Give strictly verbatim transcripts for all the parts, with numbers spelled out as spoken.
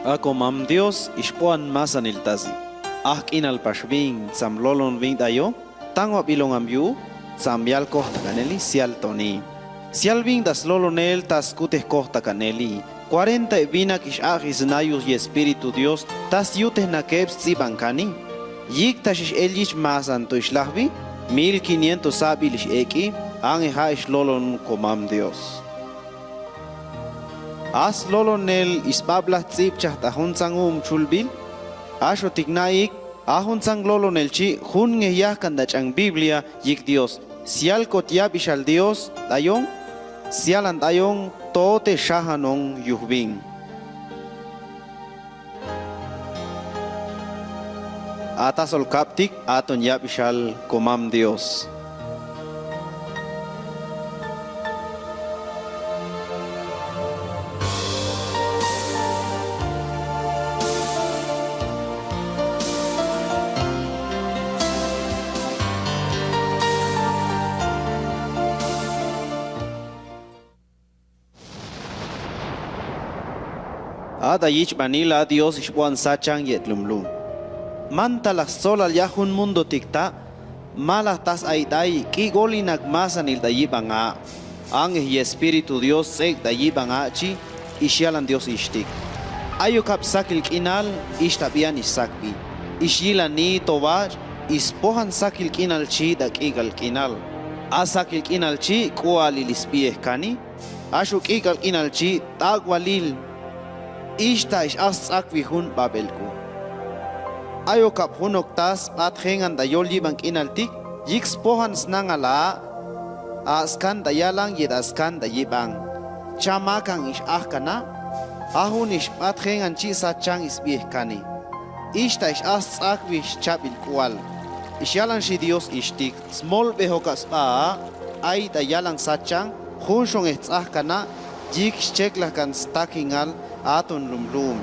A Komam Dios ixp'oan masanil tasi. Aj k'inal pax bin tsam lolon bin t'ayo, tango abilong ambiu, tsam yal kojtakaneli sial toni. Sial bin ta slolonel ta skutej kojtakaneli. Cuarenta e'binak ix'aji snayu yEspíritu Dios ta syutejnakeb sts'ibankani. Yiktaxix ellich masanto ixlajbi, mil quinientos abil ix'ek'i, angeja ixlolon Komam Dios. A slolonel isbabla ts'ibchaj ta juntsang u'um chulbil, axotik naik, a juntsang lolonel chi jungeya kanta ch'an Biblia yik Dios. Sial kot yabixhal Dios t'ayon, sialan t'ayon tote xajanon yujbin. Atasolkaptik aton yabixhal Komam Dios. A tayich banil a Dios ixp'oan sachan ye'etlumlum. Mantalak stsolal ya jun mundotik ta, malak tas ait'ai k'igolinak masanil tayiban a. Ange yEspíritu Dios ts'ek tayiban a chi, ixialan Dios ixtik. Ayokap sakil k'inal, ixta bian ixsakbi. Ixyilani tobach, ispojan sakil k'inal chi ta k'ikal k'inal. A sakil k'inal chi k'ualil isbiejkani. Axu k'ikal k'inal chi t'akwalil, ixta ix'asts'akbi jun b'abelku. Ayokap jun nokta sb'atjengan ta yol yiban k'inaltik, yik spojan snangala a, askan ta yalan yet askan ta yiban. Chamakan ix'ajkana, a jun ixb'atjengan chi sachan isbiejkani. Ixta ix'asts'akbi xchabil k'ual. Ixialan xhi Dios ixtik. Smolbejokap sb'a a, ai ta yalan sachan, junxon ejts'ajkana, yik xcheklakan stakinal aton lumlum.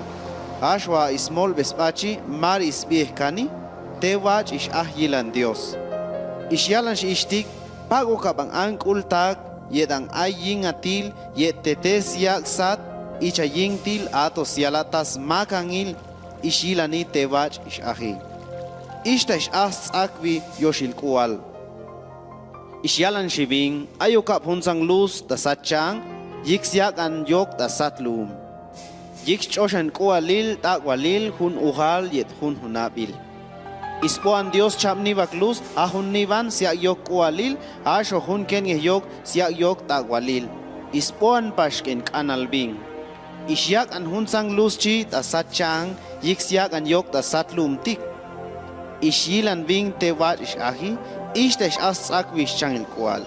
Axua ismolbe sb'a chi mare isbiejkani, tebach ix'aj yilan Dios. Ixialan xhi ixtik, pakokap an ank'ul tak, yet an ai yingatil, yet tete siak sat, icha yintil ato siala ta smakangil, ixyilani tebach ix'aji. Ixta ix'asts'akbi yoxil k'ual. Ixialan xhi bin, ayokap juntsang luz ta sachan, yik siak'an yok ta sat lu'um. Yik xch'oxan k'ualil, t'akwalil, jun ujal yet jun junabil. Isb'oan Dios cham nibak luz, a jun niban siak yok k'ualil, axo jun kenges yok siak yok t'akwalil. Isb'oan paxken k'anal bin. Ixiak'an juntsang luz chi ta sachan, yik siak'an yok ta sat lu'umtik. Ixyilan bin tebach ix'aji, ixta ix'asts'akbi xchangel k'ual.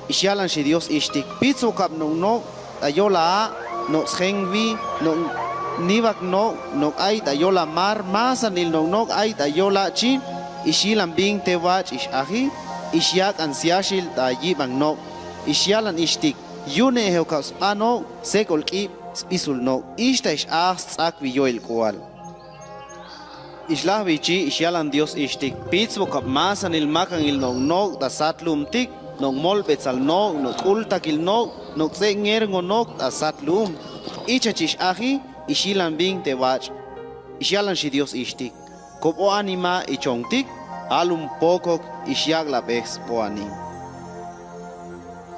Ixialan xhi Dios ixtik, pitsbokap noknok ta yola a, nok sjenbi, nok nibak nok, nok ai ta yola mar, masanil noknok ai ta yola chi, ixilan bin tebach ix'aji, ixiak'an siaxil ta yiban nok. Ixialan ixtik, yune'ejokap sba nok, sekolk'ib sbisul nok, ixta ix'asts'akbi yoel k'ual. Ixlajbi chi ixialan Dios ixtik, pitsbokap masanil makangil noknok ta sat lu'umtik, nok molbetsal nok, nok k'ultakil nok, nok ts'e'ngerngok nok ta sat lu'um. Ichachi ix'aji, ixilan bin tebach. Ixialan xhi Dios ixtik, kob'o anima ichontik, alum pokok ixiaklabek sb'oani.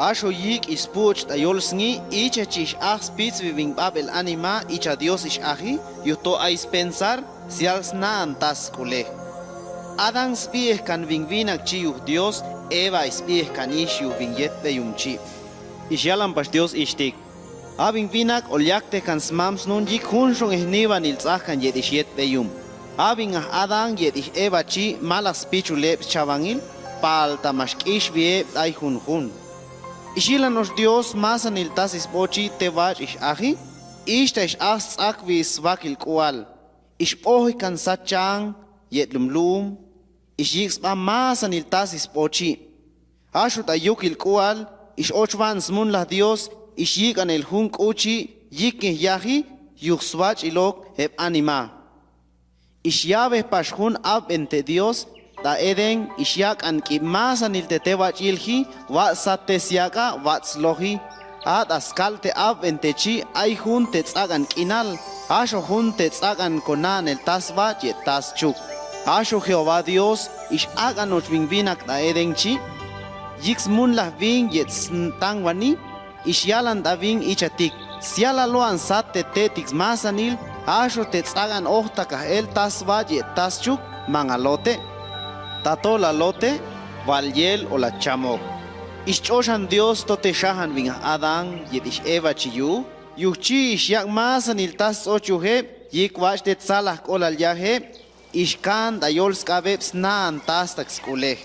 Axo yik ispuch ta yol sngi, ichachi ix'aj spitsbi bin b'abel anima icha Dios ix'aji, yuj to ai spensar, sial snaan ta sk'ulej. Adán sbiejkan bin binak chi yuj Dios, Eva sbiejkan ix yuj bin yetbeyum chi. Ixialan pax Dios ixtik, abin binak olyaktejkan smam snun yik junxon ej nibanil ts'ajkan yet ix yetbeyum. Abin aj Adán yet ix Eva chi malaj spichul eb schabangil, palta max k'ixbi eb t'ai junjun. Ixilan nox Dios masanil ta sisb'o chi tebach ix'aji, ixta ix'asts'akbi sbakil k'ual. Ixb'ojikkan sachan yet lumlum, ixyik sba masanil ta sisb'o chi. Axu ta yukil k'ual, ix'ochban smunlaj Dios, ixyik'anel jun k'u chi yikngeyaji yuj sbach'ilok eb anima. Ixyabe pax jun abbente Dios ta Edén, ixyak'ank'i masanil te tebach'ilji, batsat te siaka, batsloji. A ta skalt'e abbente chi, ai jun te ts'ak'an k'inal, Axo jun tets'ak'anko na'anel ta sbach yet ta schuk. Axo Jehová Dios ix'ak'anochwingbinak ta Edén chi, yɨk smulajbin yet stangwani, ixyalant'abin ichatik. Siala lo'ansat tetetik masanil, axo tets'ak'an ojtakajel ta sbach yet ta schuk, mangalote'. Tato lalote', bal yel o lachchamok. Ixch'oxan Dios tote xajanbin Adán yet ix Eva chiyuu, yuchi ixyak masanil ta sts'ochujeb, yikbach tetsalaj k'olal yajeb, ixkant'a yolsk'abeb sna'an tastak sk'ulej.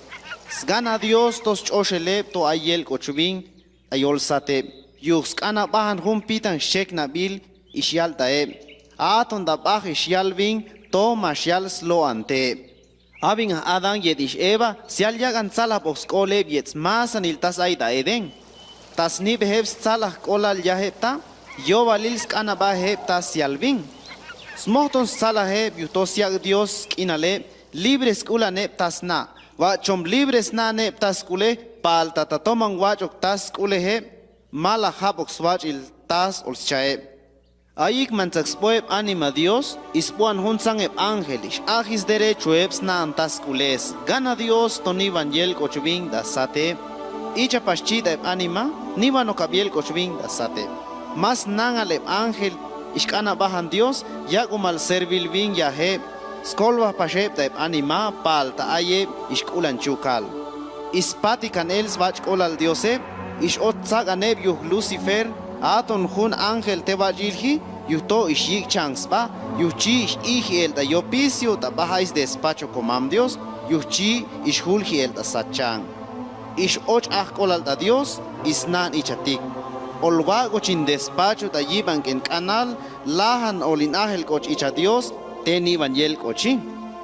Sgana Dios tosch'oxeleb to ayelk'ochubin, tayolsateb. Yuk sk'anabajan jun pitanx xheknabil, ixyalta'eb. Aton tabaj ixyalbin, toma xial slo'anteb. Abin Adán yet ix Eva, sial yakantsalajbok sk'oleb yet smasanil ta saita Edén. Ta snibejeb stsalaj k'olal yajeb ta, yobalil sk'anabajeb ta sialbin. Smojoton stsalajeb yuj to siak Dios sk'inaleb, libre sk'ulaneb ta sna. Bachom libre snaneb ta sk'ulej, palta tatoma nwach'ok ta sk'ulejeb, malajabok sbach'il ta sxolschaheb. Ayik mantsak sboeb anima Dios, isboan juntsang eb ángel, ix'ajis derechoeb sna'an ta sk'ules. Gana Dios to niban yelk'ochubin ta sateb. Ichapax chita eb anima, nibanokab yelk'ochubin ta sateb. Mas nangal eb ángel, ixk'anabajan Dios, yakumal servirlbin yajeb. Skolbapaxeb ta eb anima, palta ayeb ixk'ulanchukal. Ispatikan el sbach'k'olal Dioseb, ix'otsak'an eb yuj Lucifer, aton jun ángel tebach'ilji, yuj to ixyikchang sba, yuj chi ix'iji el ta yopicio ta bajais despacho komam Dios, yuj chi ixjulji el ta satchang. Ix'och'ak'olal ta Dios, isnan ichatik. Olbakochin despacho ta yibank'en k'anal, lajan olin'ajelk'och icha Dios, te niban yelk'ochi.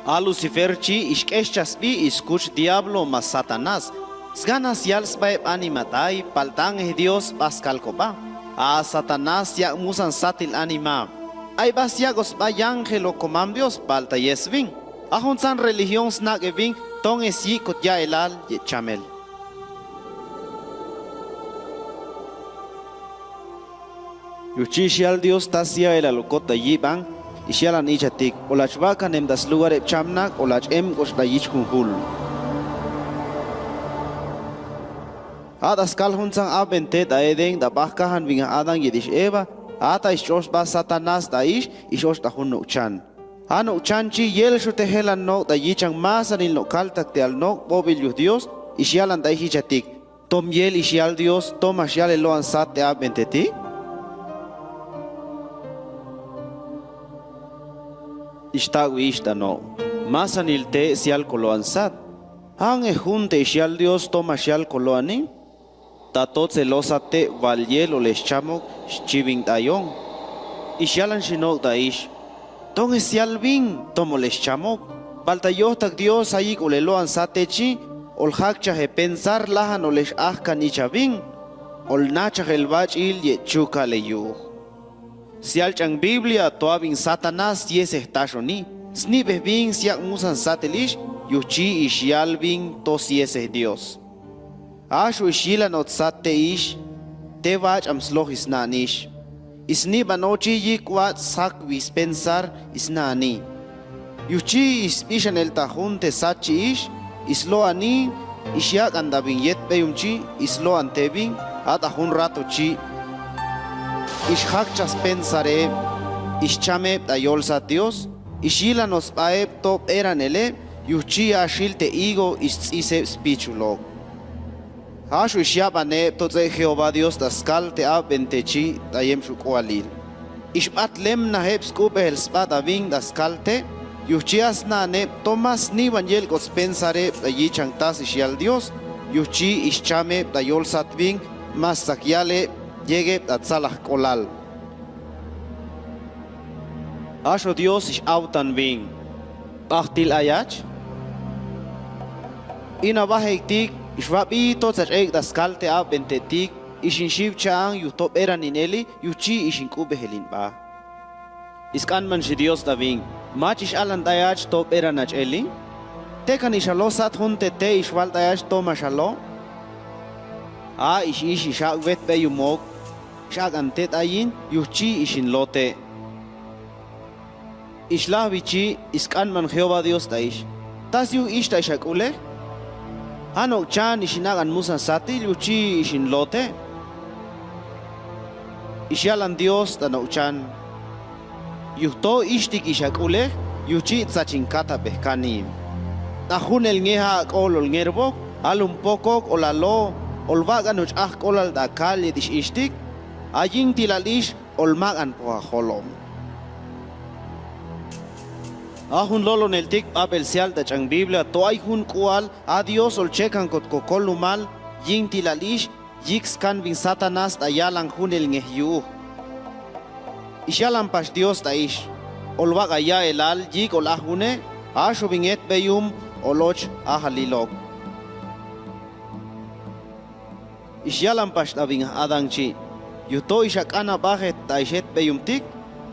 A Lucifer chi ixk'exchasbi iskuch Diablo ma Satanás. Sgana sial sba eb anima tai, palta angel Dios sba skalkoba. A Satanás siak musan satil anima. Aiba siakot sba yángel okomam Dios, palta yesbin. A juntsang religión snak'ebin, tonges yikot yaelal yet chamel. Yuchi ixyal Dios ta siaelal okot ta yibank, ixyalan ichatik, olachbakanem ta slugar eb chamnak, olach'emk'ox ta yichkunjul. A ta skal juntsang abente ta Edén ta bajkajanbin Adán yet ix Eva, a ta ixch'ox sba Satanás ta ix, ix'ox ta jun nukchan. A nukchan chi yelxotejelan nok ta yichang masanil nokaltakti al nok bobil yuj Dios, ixyalan ta ix ichatik. Tom yel ixyal Dios, toma xial el lo'ansat te abenteti. Ixta'wi ixta no. Masanil te sial kolo'ansat. Ange jun te ixyal Dios toma xial kolo'ani. Tatotse losate bal yel olexchamok xchibint'ayon. Ixyalan xinok ta ix. Tonge sialbin tom olexchamok. Palta yojtak Dios ayik olelo'ansate chi, oljakchaje pensar lajan olex'ajkan ichabin. Olnachaj el bach'il yet chukal eyuj. Sialch'an Biblia toabin Satanás siesej taxoni, snibejbin siak musan satil ix, yuchi ixyalbin to siesej Dios. Axu ixyilan otsat te ix, te bach'am sloji sna nix. Isniban ochi yikua sjakbi spensar isna ani. Yuchi isbixhanel ta jun te satchi ix, islo'ani, ixyakant'abin yet beyum chi, islo'antebin, a ta jun rato chi. Ixjakcha spensar eb, ixcham eb ta yolsat Dios, ixyilan otsba eb to b'eranel eb, yuchi axil te higo ists'is eb spichulok. Axu ixyaban eb to ts'e Jehová Dios ta skal te abente chi ta yem xuk'ualil. Ixbatlemnaj eb sk'ubejel sba ta bin ta skal te, yuchi asnan eb to mas sniban yelk'ot spensar eb ta yichang tas ixyal Dios, yuchi ixcham eb ta yolsat bin, masak yal eb yek eb ta tsalaj k'olal. Axu Dios ix'autan bin. Bajtil ayach. Inabajektik, ixbabito tsach'ek ta skal te abentetik, ixinxibcha an yuj to b'eranin eli, yuchi ixink'ubejelin b'a. Isk'anmanxi Dios ta bin, mach ix'alan tayach to b'eranach eli. Tekan ixalosat jun tete ixbal tayach toma xalo. A ix'ix ixakbet beyumok, ix'ak'antet ayin, yuchi ixinlote. Ixlajbichi isk'anman Jehová Dios t'aix: ¿Tasiu ixta ixak'ulej? ¿Jano'chan ixin'ak'an musa sati, yuchi ixinlote? Ixyalan Dios t'ano'chan: Yuto ixtiki ixak'ulej, yuchi tsachinkatapejkani. T'ajunel nge ja'akol olngerbok, alumpokok olalo, olbak'an och ajk'olal t'akal yet ix'ixtik, ayintilal ix olmak'an pojajolom. Ajun loloneltik b'abel sial t'ach'an Biblia to ay jun k'ual a Dios olchekankot kokol lumal, yintilal ix yikskambin Satanás t'ayalan junel ngejyu'uj. Ixyalampax Dios t'aix: Olbak'a ya'elal yik ol'ajune, axubin etbeyum oloch ajalilok. Ixyalampax t'abingaj Adán chi: Yuto ixak'anabajeti t'aixetbeyumtik,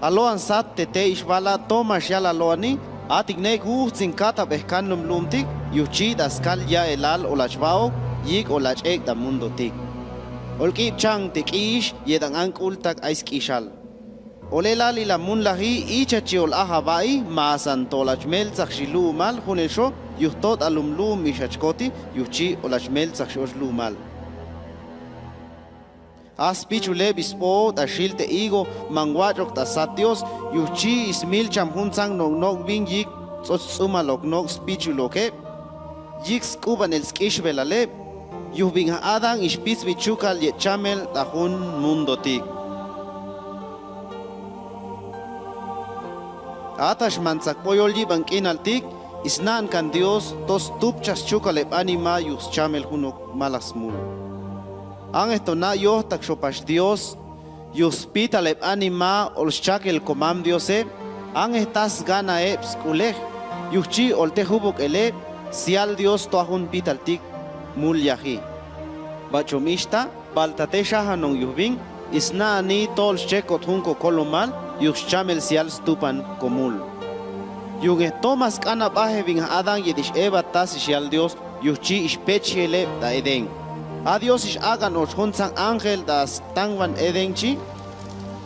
alo'an sat tete ixbala toma xial alo'ani, atiknei kujtsinkatapejkan lumlu'umtik, yuchi t'askal ya'elal olachbaok yik olach'ek t'amundotik. Olk'ibchank tek'ix yet an'ank'ultak aisk'ixal. Olel alila munlaji ichachi ol'ajabai, masanto olachmeltsakxi lu'umal junel xo, yujtot'a lumlu'um ixachkoti, yuchi olachmeltsakxi och lu'umal. A spichuleb isbo t'axil te'igo, mangwach'ok t'asat Dios, yuchi ismilcham jun tsang noknokbin yik ts'och ts'umaloknok spichulokeb, yik sk'ubanel sk'ixbelaleb. Yujbingaj Adán ixpitsbi chukal yet chamel t'ajun mundotik. Atax mantsakboyol yibank'inaltik, isna'ankan Dios to stupcha schukal eb anima yus chamel junok malaj smul. Angesto nayojtakxopax Dios yus spital eb anima olxchakel komam Diose, angesta sgana eb sk'ulej, yuchi oltejubuk eleb, sial Dios toa jun pitaltik mulyaji. Bachom ixta, palta te xajanong yujbin, isna'ani to olxchekot jun kokolomal, yus chamel sial stupan komul. Yungestoma sk'anabajebingaj Adán yet ix Eva tasi sial Dios, yuchi ixpechijeleb ta Edén. A Dios ix'ak'an och jun tsang ángel ta stangban Edén chi,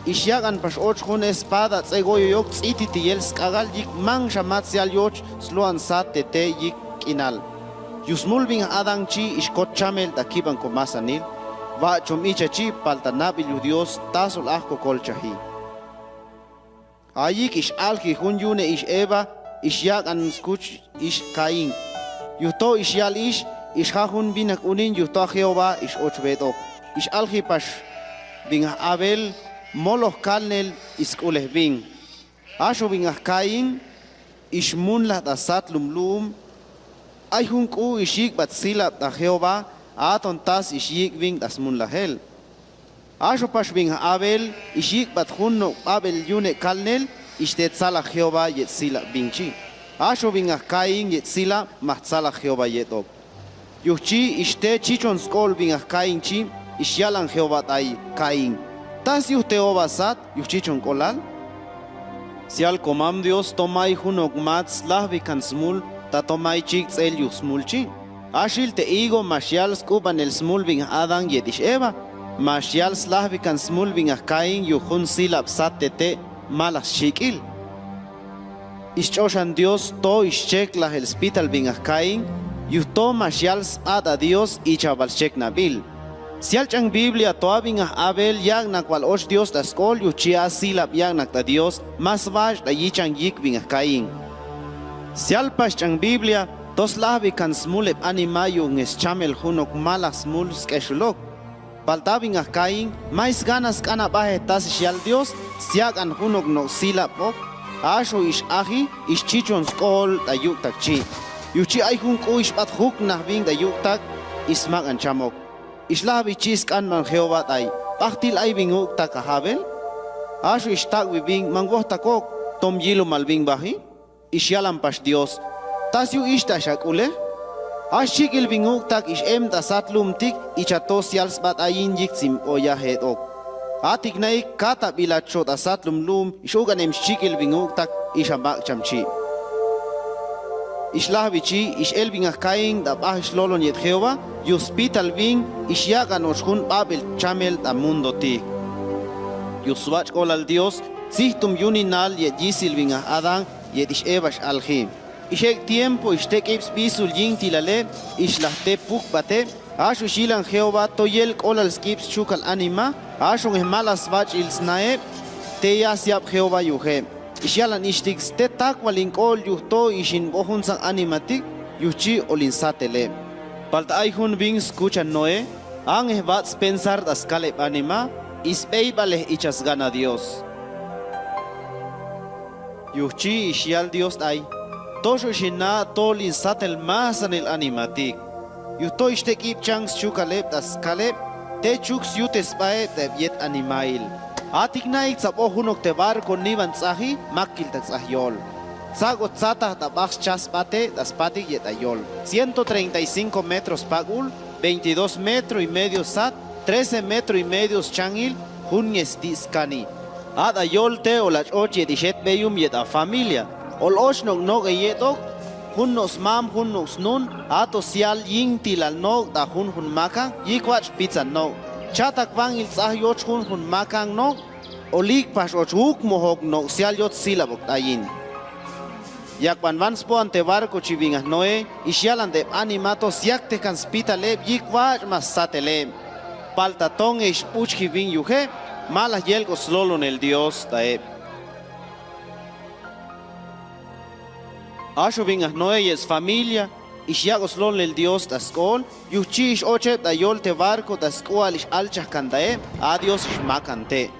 ixyak'anpax och jun espada ts'egoyoyok ts'ititiyel sk'akal yik manxamat sial yoch slo'an sat tete yik k'inal. Yusmulbingaj Adán chi ixkot chamel ta kibanko masanil, bachom icha chi palta nabil yu Dios tasol ajkokolchaji. Ayik ix'alji jun yune ix Eva, ixyak'an skuch ix Caín. Yuto ixyal ix, ixja jun binak unin yuto a Jehová ix och bet'ok. Ix'aljipaxbingaj Abel, moloj kalnel isk'ulejbin. Axubingaj Caín, ixmunlaj t'asat lumlu'um, ay jun k'u ixyikbat silab ta Jehová, aton tas ixyikbin ta smunlajel. Axupaxbingaj Abel, ixyikbat jun nok b'abel yune kalnel, ixte tsalaj Jehová yet silab bin chi. Axubingaj Caín yet silab, majtsalaj Jehová yet'ok. Yuchi ixte chichon sk'o'olbingaj Caín chi, ixyalan Jehová t'ai Caín: ¿Tasiu teoba sat yus chichon k'olal? Sial komam Dios toma ay junok mat slajbikan smul, ta toma ay chikts'el yus smul chi. Axil te'igo maxial sk'ubanel smulbingaj Adán yet ix Eva, maxial slajbikan smulbingaj Caín yu jun silab sat tete malaj sxikil. Ixch'oxan Dios to ixcheklajel spitalbingaj Caín, yuto maxial sb'at'a Dios ichabal xcheknabil. Sial ch'an Biblia toabingaj Abel yaknak bal och Dios ta sk'ol yuchi a silab yaknak ta Dios, ma sbach ta yichan yikbingaj Caín. Sialpax ch'an Biblia to slajbikan smul eb anima yungestchamel junok malaj smul sk'exulok. Palta abingaj Caín, ma isgana sk'anabajeti tasi sial Dios, siak'an junok nok silabok, axu ix'aji ixchichon sk'o'ol ta yuktak chi. Yuchi ay jun k'u ixb'atjuknajbin ta yuktak, ismak'anchamok. Ixlajbi chi sk'anman Jehová t'ai: ¿B'ajtil aibinguktak aj Abel? Axu ixtakbibin: ¿Mangojtakok? ¿Tom yilumalbin baji? Ixyalampax Dios: ¿Tasiu ixta xhak'ulej? Ax xhikilbinguktak ix'em t'asat lu'umtik ichato sial sb'at ayin yiktsimboya jet'ok. Atiknai katabilatxo t'asat lumlu'um ix'uk'anem xhikilbinguktak ixamakcham chi. Ixlajbi chi ix'elbingaj Caín ta b'aj ixlolon yet Jehová, yuspitalbin ixyak'an och jun b'abel chamel ta mundotik. Yusbach'k'olal Dios Tsijtum yuninal yet yisilbingaj Adán yet ix Eva x'alji. Ix'ek tiempo ixtek'ib sbisul yintilale ixlajte pukbate, axo ixyilan Jehová to yelk'olal sk'ib schuka anima, axongej mala sbach'il snaeb, te yasiab Jehová yujeb. Ixyalan ixhtik ste takwal ink'ol yujto ixinbo juntsang animatik, yujchi olinsateleb. Palta ay jun bin skuchan Noé, angej bats pensar t'askaleb anima, isbeibalej ichasgana Dios. Yujchi ixial Dios t'ay, toxo ixina to olinsatel masanil animatik. Yujto ixtek'ib chans schukaleb t'askaleb, te chuks yute sbaeb ta'eb yet animail. Atik naik tsabo junok te barco niban ts'aji, makiltak ts'ajyol. Tsakot tsataj t'abaj scha spate, t'aspatik yet ayol. Ciento treinta y cinco metros pakul, veintidós metro y medio sat, trece metro y medio schangil, jun ngesti skani. A t'ayol te olach'och yet ixhetbeyum yet afamilia. Olo'och noknok eyet'ok, jun no'smam, jun no'snun, a to sial yintilal nok ta jun jun makan, yikwach pitsan nok. Chatak bangil ts'ajyoch jun jun makan nok, olikpax och ukmojok nok sial yots silabok t'ayin. Yakban ban sboan te barco chibingaj Noé, ixyalan ta'eb anima to siaktekan spitaleb yikwachma sateleb. Palta tongei xbuchji bin yujeb, malaj yelk'ot slolonel Dios ta'eb. Axobingaj Noé yet sfamilia, ixyak'ot slolonel Dios t'ask'ol, yujchi ix'ocheb t'ayol te barco t'ask'ual ix'alchajkan ta'eb, a Dios ixmakante.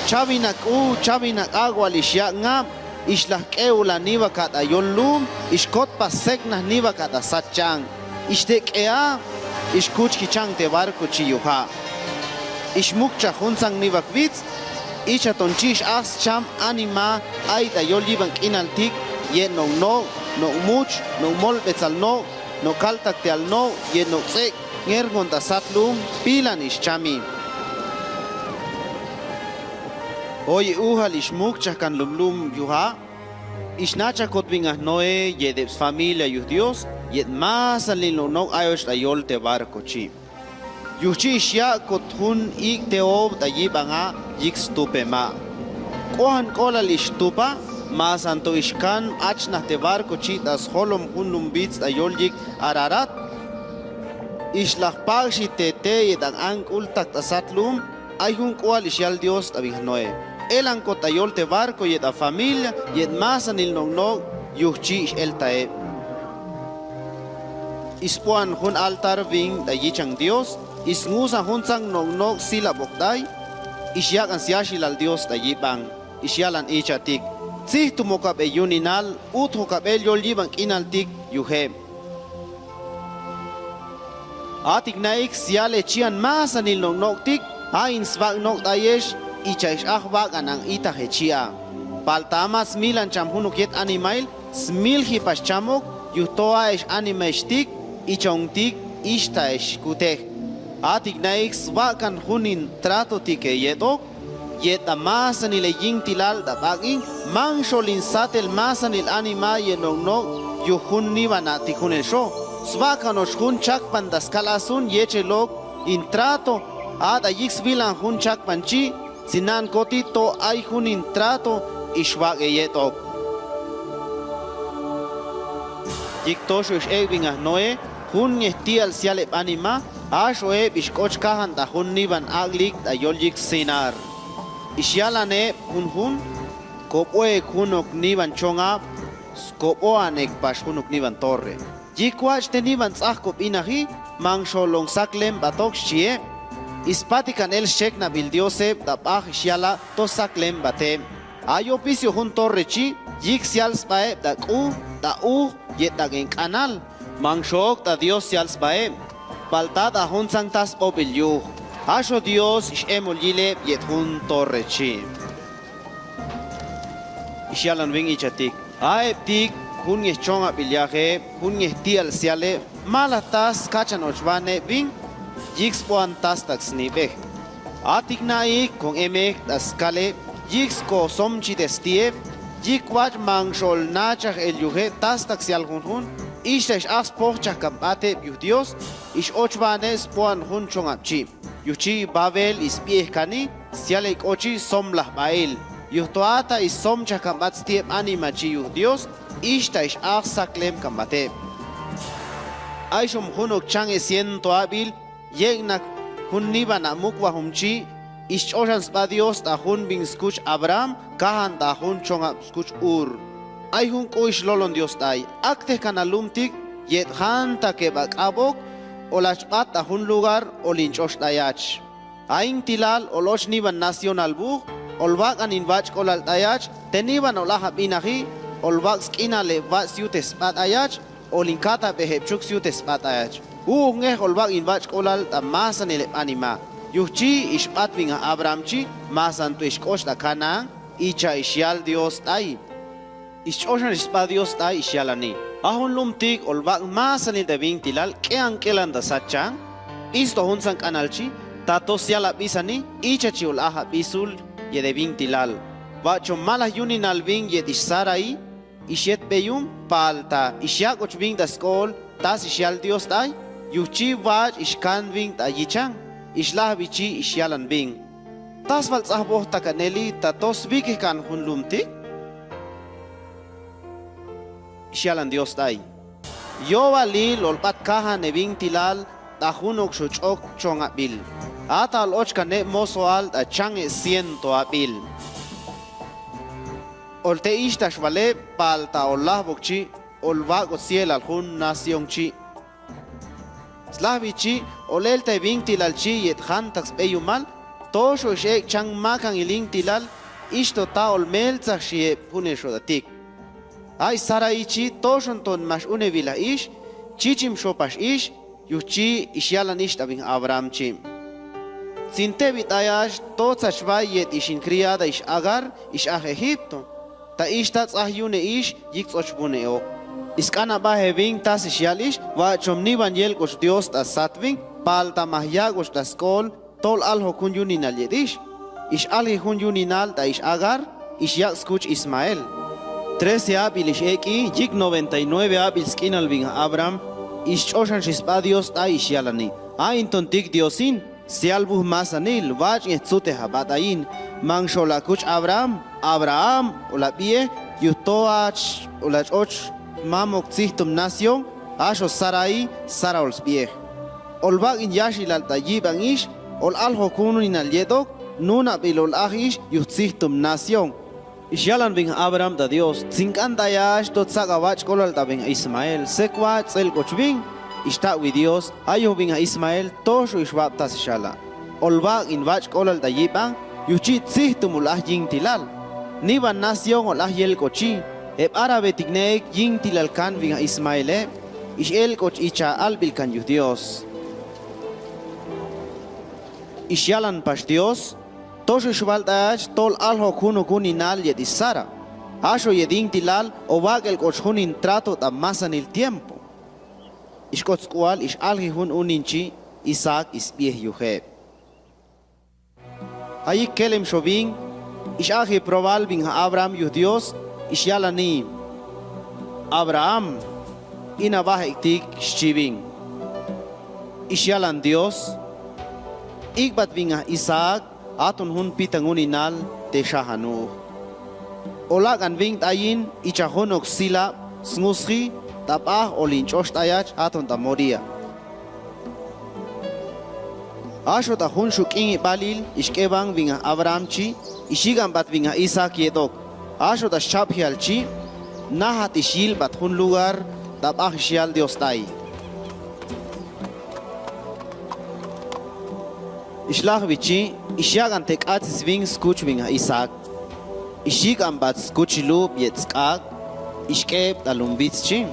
Chabinak'u, chabinak'agual ixyak ngap, ixlak'eula nibaka t'ayol lum, ixkotpaseknaj nibaka t'asat chang. Ixtek'ea, ixkuchki chang te barco chiyuja. Ixmukchaj juntsang nibak bits, ichaton chi ix'ajs cham anima ai t'ayol yibank'inaltik, yet noknok, nokmuch, nokmolbetsal nok, nokaltaktial nok, yet nokts'ek, ngergon t'asat lum, pilan ixchami. Oye ujal ixmukchajkan lumlum yuja, ixnachakotbingaj Noé yet ep sfamilia yuj Dios, yet masanil noknok ayoch t'ayol te barco chi. Yujchi ixyakot jun ikteob t'ayiban a yik stupema. K'ojank'olal ixtupa, masanto ixkan achnaj te barco chi t'asjolom jun lumbits t'ayol yik Ararat. Ixlakpakxi tete yet ank'ultak t'asat lum, ai jun k'ual ixial Dios t'abingaj Noé. Elankot t'ayol te barco yet afamilia, yet masanil noknok, yujchi ix'elta eb. Isboan jun altar bin t'ayichang Dios, isngusan juntsang noknok silabok t'ay, ixyakan siaxilal Dios t'ayiban, ixyalan ichatik. Tsijtumokab eyuninal, utjokab eyol yibank'inaltik yujeb. Atik naik siale chian masanil noknoktik, ain sbak nok t'ayex, icha ix'ajbakan an itaje chia. Palta ama smilancham junuk yet animail, smiljipax chamok, yujto aex animaixtik, ichontik, ixtaex kutej. Atik naik sbakan jun nintratotike yet'ok, yet amasanil eyintilal t'abak'in, manxo olinsatel masanil anima yet noknok yuj jun niban a'tijunelxo. Sbakanox jun chakpan daskal asun yechelok intrato, a t'ayik sbilan jun chakpan chi, tsinankoti to ai jun intrato ixbak eyet'ok. Yik toxo ix'ekbingaj Noé, jun ngejtial sial eb anima, axo eb ixk'och kajan ta jun niban aklik t'ayol yik Sinar. Ixialan eb junjun, koboek junok niban chon ab, skoboan ekpax junok niban torre. Yikwach te niban ts'ajkobinaji, manxo lonsaklembatox chieb. Ispatikan el xcheknabil Dios eb ta baj ixiala tosaklembat eb. Ayopisio jun torre chi, yik sial sba eb ta k'u, ta uj, yet ta k'enk'anal. Manxo ok ta Dios sial sba eb, palta ta juntsang ta sbobil yuj. Axo Dios ix'emolyil eb yet jun torre chi. Ixialan bin ichatik. Aebtik jun ngechon abilyaj eb, jun ngejtial sial eb, mala ta skachan ochban eb bin, yik sboan tastak snibej. Atik naik kon emek t'askal eb, yik skosomchi testi eb, yikwach manxo olnachaj el yujeb tastak sial junjun, ixta ix'aj spojchajkambat eb yuj Dios, ix'ochban eb sboan jun chon ab chi. Yuj chi Babel isbiejkani, sial ek'o chi Somlajbael. Yujtoata ixsomchak kambat stieb anima chi yuj Dios, ixta ix'ax saklem kambateb. Aixhom junok chang'e ciento abil yeknak jun niban amukbajum chi, ixch'oxan sba Dios ta'jun bin skuch Abraham kajan ta'jun chongab skuch Ur. Ai jun k'ux lolon Dios t'ai, aktekana lumtik yet jantak ebak'abok, olachbat ta'jun lugar olinch'ox t'ayach. Aintilal oloch niban nación albuj, olbak'an inbach'k'olal t'ayach, teniban ol'ajabinaji, olbak' sk'inale bach' siutesba t'ayach, olinkatab ejebchuk siutesba t'ayach. U'ujngej olbak' inbach'k'olal ta masanil eb anima. Yuj chi ixbat bin Abraham chi, masanto ixk'och ta Canaán, icha ixial Dios t'ai. Ixch'oxan sba Dios t'ai ixialani. Ajun lumtik olbak' masanil ta bintilal k'eank'elan ta sachan, isto jun sank'anal chi, tato sialabisani, icha chi ol'ajabisul yet bintilal. Bach'o malaj yuninal bin yet ix Sarai, ixyetbeyum, palta ixyak'och bin ta skol, tas ixial Dios t'ai, yuj chi bach'o ixkan bin ta yichan, ixlajbi chi ixialan bin. ¿Tas balts'ajbojtaka neli tato sbikikana jun lumtik? Ixialan Dios t'ai. Yobalil olbat kajan ebintilal ta junok xhoch'ok chongabil. Ata olochkan eb mosoal ta chang'e ciento abil. Oltexti axbaleb palta olajbok chi, olbak'o sielal jun nación chi. Slajbi chi, olelta ebintilal chi yet jantak sbeyumal, toxo ix'ekchang makan ilintilal, ixto ta olmeltsaxi eb junel xotatik. Ai Sarai chi, toxonton max unebilaj ix, chichim xopax ix, yuj chi ixialan ixta bin Abraham chi. Sintebi t'ayach totsachbai yet ixin criada ix Agar, ix'aj Egipto. Ta ixta ts'aj yune ix yikts'och bune'ok. Isk'ana baje bin tas ixial ix, bach'om niban yelk'och Dios ta sat bin, palta max yak'och ta skol, tol aljo jun yuninal yet ix. Ix'alji jun yuninal ta ix Agar, ixyak' skuch Ismael. Trece abil ix'ek'i, yik noventa y nueve abil sk'inal bin Abraham, ixch'oxan sba Dios t'ai ixialani. Aintontik Diosin, sialbuj masanil, bach'in stsutejab at'ain, manxhola kuch Abraham, Abraham, olabie, yujtoach, olach'och, mamok tsijtom nación, axo Sarai, Sara olsbiej. Olbak'in yaxilal ta yibanx, olaljo jun yuninal yetok, nunabil olaj ix yuj tsijtom nación. Ixialan bin Abraham ta Dios, tsink'an t'ayach totsak'a bach'k'olal ta bin Ismael, sekua ts'elk'och bin, ixtawi Dios, ayuj bin Ismael, toxo ixbapta sixhala. Olbak'in bach'k'olal ta yiban, yuj chi tsijtom olaj yintilal. Niban nación olaj yelk'ochi, eb arabetik ne'ek yintilal kan bin Ismaele, ix'elk'och icha albil kan yuj Dios. Ixialan pax Dios, toxo ixbal t'ayach tol aljo junuk yuninal yet ix Sara. Axo yet yintilal obak'elk'och jun trato ta masanil tiempo. Ixk'ot sk'ual ix'alji jun uninchi Isaac isbiej yujeb. Ayik kelem xobin, ix'aji probal bin Abraham yuj Dios, ixialani: Abraham, inabajektik xchibin. Ixialan Dios, ikbat bin Isaac, aton jun pitan yuninal texajanuj. Olak'an bin t'ayin icha junok silab, sngusji, t'abaj olinch'ox t'ayach aton ta Moria. Axo ta jun xuk'in ibalil ixk'eban bin Abrahamchi, ixyika'ambat bin Isaac yetok. Axo ta xchapjial chi, najat ixyilbat jun lugar t'abaj ixial Dios t'ai. Ixlajbi chi, ixyaka'an tek'atsis bin skuch bin Isaac. Ixyika'ambat skuch lub yet sk'ak, ixk'eb ta lumbits chi.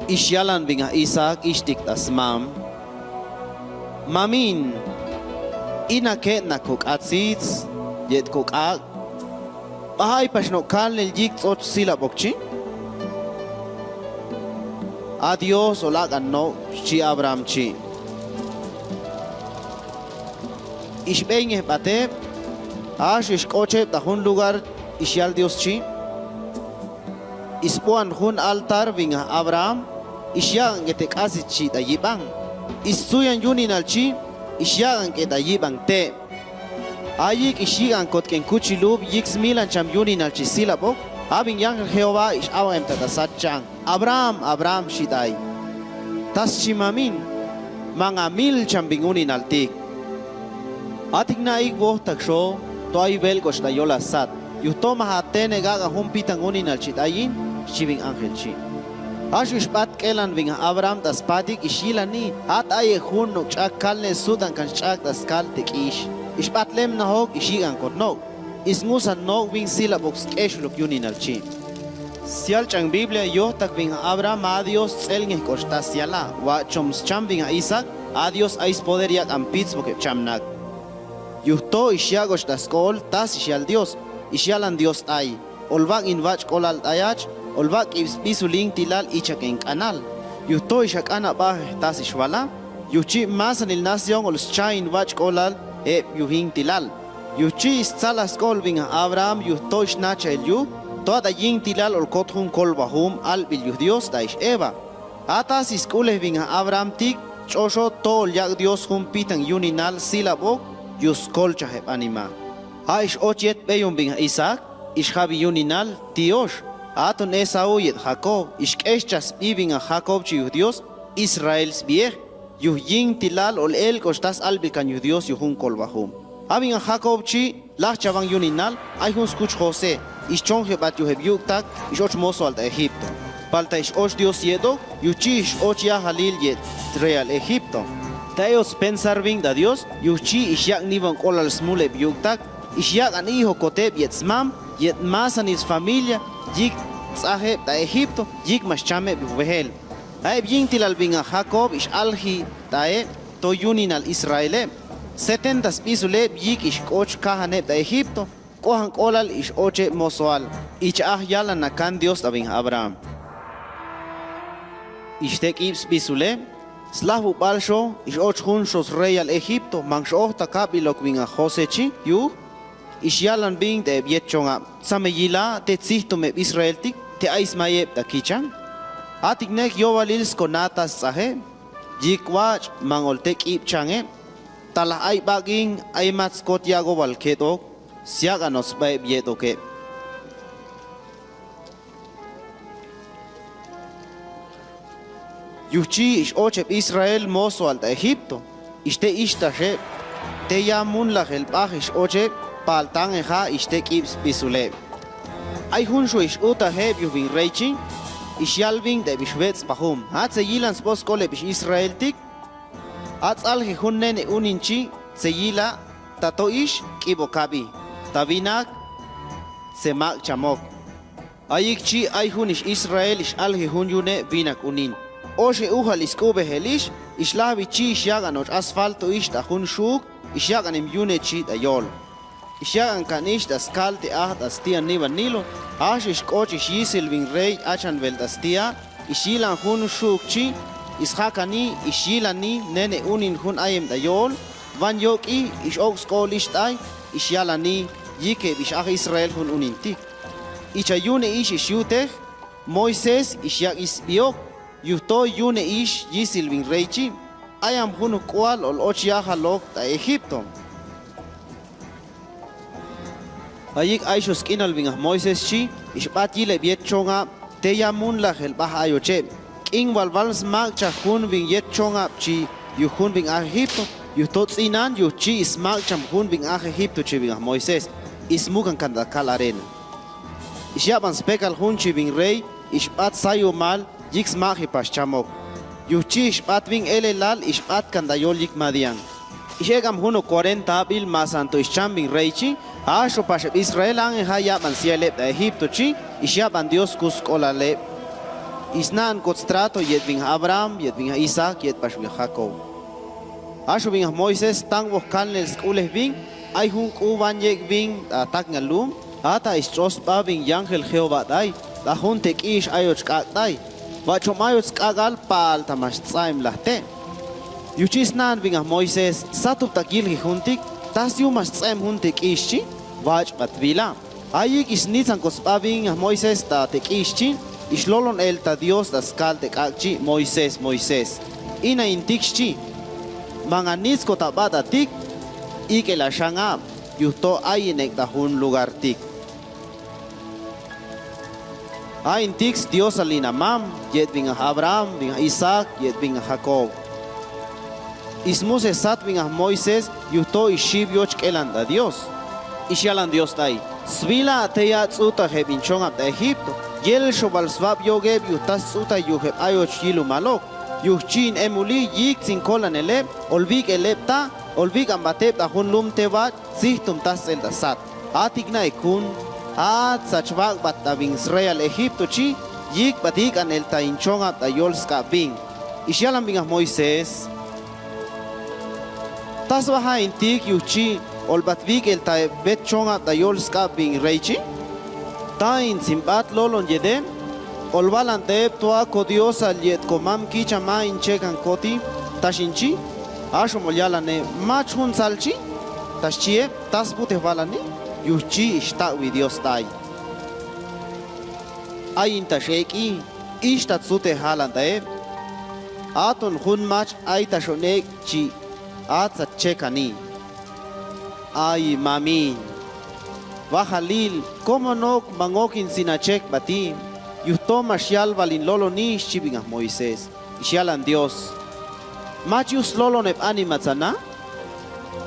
Ixialan bin Isaac ixtik ta smam: Mamin, inakena kok'atsits yet kok'ak. ¿Bajaipax nokal niyikts'och silabokchi? A Dios olak'an nok, xchi Abrahamchi. Ixbengejbateb, axo ixk'ocheb ta jun lugar ixial Dioschi. Isbuan jun altar bin Abraham, ixyaka'anke tek'atsitchi ta yiban. Ixsuyan yuninalchi, ixyaka'anke ta yiban teb. Ayik ixyika'ankot k'enkuchilub yik smilancham yuninal chi silabok, abin yangel Jehová ix'abaemta tasat chang: “Abraham, Abraham”, xhi t'ay. Ta schimamin, mangamilcham bin uninaltik. Atik na ayik wojtak xo, to aibelk'ox tayola sat. Yujto majatene kaka jun pitang uninal chi t'ayin, xchi bin angelchi. Axu ixbat k'elan bin Abraham taspatik ixyilani, jat aye jun nokch'ak kalne sutankanx ch'ak taskal tek'ix. Ixbat lemnajuk ixyika'ankot nok. Isngusan nok bin silabok sk'exuluk yuninalchi. Sialch'an Biblia yojtak bin Abraham ma Dios ts'elngek'ox ta siala, wachom scham bin Isaac, a Dios aispoder yaka'ampitsbok eb cham nak. Yujto ixyak'ox task'ol ta sixial Dios, ixyalan Dios t'ay. Olbaknɨ bach'k'olal t'ayach, olbaknɨ sbisulin tilal ichakienk'anal. Yujto ixak'anabajej ta sixbala, yujchi masanil nación olschaiñ bach'k'olal eb yujintilal. Yujchi ixtsala sk'ol bin Abraham yujto ixnacha el yuj, toata yintilal olkot jun kolbajum albil yuj Dios ta ix Eva. A ta sisk'ulej bin Abrahamtik, ch'oxo to olyak Dios jun pitang yuninal silabok, yuskolchaj eb anima. A ix'och yet beyum bin Isaac, ixjabi yuninal, tiox. Aton Esaú yet Jacob, ixk'excha sbi bin Jacobchi yuj Dios, Israel sbiej. Yuj yintilal ole'elk'ox ta sa'albilkan yuj Dios yuj jun kolbajum. A bin Jacobchi, lajchaban yuninal, ay jun skuch José, ixchonjebat yuj eb yu'uktak, ix'och mosoal ta Egipto. Palta ix'och Dios yetok, yujchi ix'och yajalil yet real Egipto. Ta eos spensar bin ta Dios, yujchi ixyak nibonk'olal smul eb yu'uktak, ixyak anijokot eb yet smam, yet masanil sfamilia, yik ts'aj eb ta Egipto, yik ma scham eb yubejel. A eb yintilal bin Jacob ix'alji ta eb to yuninal Israel eb. Setenta sbisul eb yik ixk'och kajan eb ta Egipto, k'ojank'olal ix'och eb mosoal, ichaj yalan nakan Dios ta bin Abraham. Ixte k'ib sbisul eb, slajbubal xo, ix'och jun xos real Egipto, manxojtak abilok bin Joséchi yuj, ixyalan bin ta eb yet chongab: “Tsameyila, te tsijtom eb Israeltik, te aismai eb ta kichan.” Atik nek yobalil skona ta sts'aj eb. Yik wach, mangolte k'ib chan eb. Talaj aibak'in, aimat skot yakobal ketok, siakanotsba eb yetok eb. Yujchi ix'och eb Israel mosoal ta Egipto, ixte ixtax eb, teya munlaj el baj ix'och eb, palta angeja ixte k'ib sbisul eb. Ay junxu ix'utaj eb yuj bin reychi, ixyal bin ta eb ixbets'bajum: “A tseyilan sbo sk'ol eb ix-Israeltik, a ts'alje jun nene uninchi, tseyila, ta toix k'ibo kabi, ta binak tsemakcham ok.” Ayikchi ay jun ix-Israel ix'alje jun yune binak unin. Oxe ujal isk'ubejel ix, ixlajbichi ixyakanoch asfalto ix ta jun xuuk, ixyakanim yunechi ta yol. Ixyakankanix ta skal te aj ta stia niba Nilo, axɨ ixk'och ixyisil bin rey achanbel ta stia, ixyilan jun xuukchi, isjakani, ixyilani nene unin jun ayem ta yol, ban yok'i, ix'ouksk'ol ix t'ay, ixyalani, yikeb ix-aj Israel jun uninti. Ichayune ix ixyutej, Moisés ixyak ix sbiok, yujto yune ix yisil bin reychi, ayam jun nuk'ual ol och yajalok ta Egipto. Ayik aixhu sk'inal bin aj Moiséschi, ixbat yileb yet chongab, teya munlaj el baj ayoch eb. K'in balbal smakchaj jun bin yet chongabchi yuj jun bin aj Egipto, yujto ts'inan yujchi smakcham jun bin aj Egiptochi bin aj Moisés, ismukankan ta kal arena. Ixyaban spekal junchi bin rey, ixbat sayumal, yik smajepax chamok. Yujchi ixbat bin elelal, ixbatkan ta yol yik Madián. Ix'ekam jun no cuarenta abil masanto ixcham bin reychi, axupax eb Israel angeja yaban sial eb ta Egiptochi, ixyaban Dios kusk'olal eb. Isna'ankot strato yet bin Abraham, yet bin Isaac, yet pax bin Jacob. Axu bin aj Moisés tangbo kalnel sk'ulej bin, ay jun k'u ban yek bin ta taknga lum, a ta isch'osba bin yangel Jehová t'ay, ta jun tek'ix ayoch k'ak' t'ay. Bachom ayots k'ak'al palta max ts'aem lajte. Yujchi sna'an bin aj Moisés, satup ta yilji juntik, ta siu max ts'aem jun tek'ixchi, bach'bat bila. Ayik isnitsankosba bin aj Moisés ta tek'ixchi, ixlolon el ta Dios ta skal tek'akchi: “Moisés, Moisés”. Inaintikxchi: “Manganitskot aba tatik, ikela xhan ab”. yuj to ayen ekta jun lugar tik. Ayen tik sDiosa linamam, yet bin aj Abraham, bin aj Isaac, yet bin aj Jacob. Ismuse sat bin aj Moisés yuj to ixib yochk'elan ta Dios. Ixyalan Dios tai: Sbila tei a ts'uta je' bin chonjab ta Egipto, yelxho bal sbab yogeb yuj ta sts'uta yujeb ayoch yilumalok. Yuj chin emuli yiktsin kolaneleb, olbik'eleb ta, olbik'ambateb ta jun lumtebach, sijtum ta sts'el ta sat. Atik na ekun, atsach bakbat ta bin sreyal Egipto chi, yikbat ik'an el ta inchonjab ta yol skab bin. Ixyalan bin aj Moisés: Ta sbaja ayen tik yuj chi, olbat bik'el ta betchonjab ta yol skab bin rey chi. Ta ayen tsimbat lolon yede, olbalan ta eb toa kodiosal yet komamkichama inchekan koti, ta xhinchi, axomo yalane mach jun sal chi, ta xchi eb ta sbutejbalani, yuj chi ixtakwi Dios tai. Ayen ta xek'i, ixta tsutejalan ta eb. Aton jun mach aitaxon ek' chi atsach chekani. Ay mamiin. Bajalil, komo nok mangokin sin achekbati, yuj to maxial balin loloni, xchi bin aj Moisés. Ixyalan Dios: Mach yuj sloloneb anima tsana?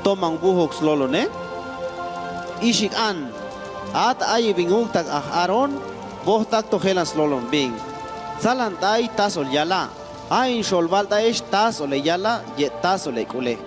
Toma ungbujuk sloloneb. Ixik an, at aye bin uktak aj Aarón, bojtak tojelan slolon bin. Tsalan tai tasol yala, ayen xolbal taex tasol eyala yet tasol ek'ule.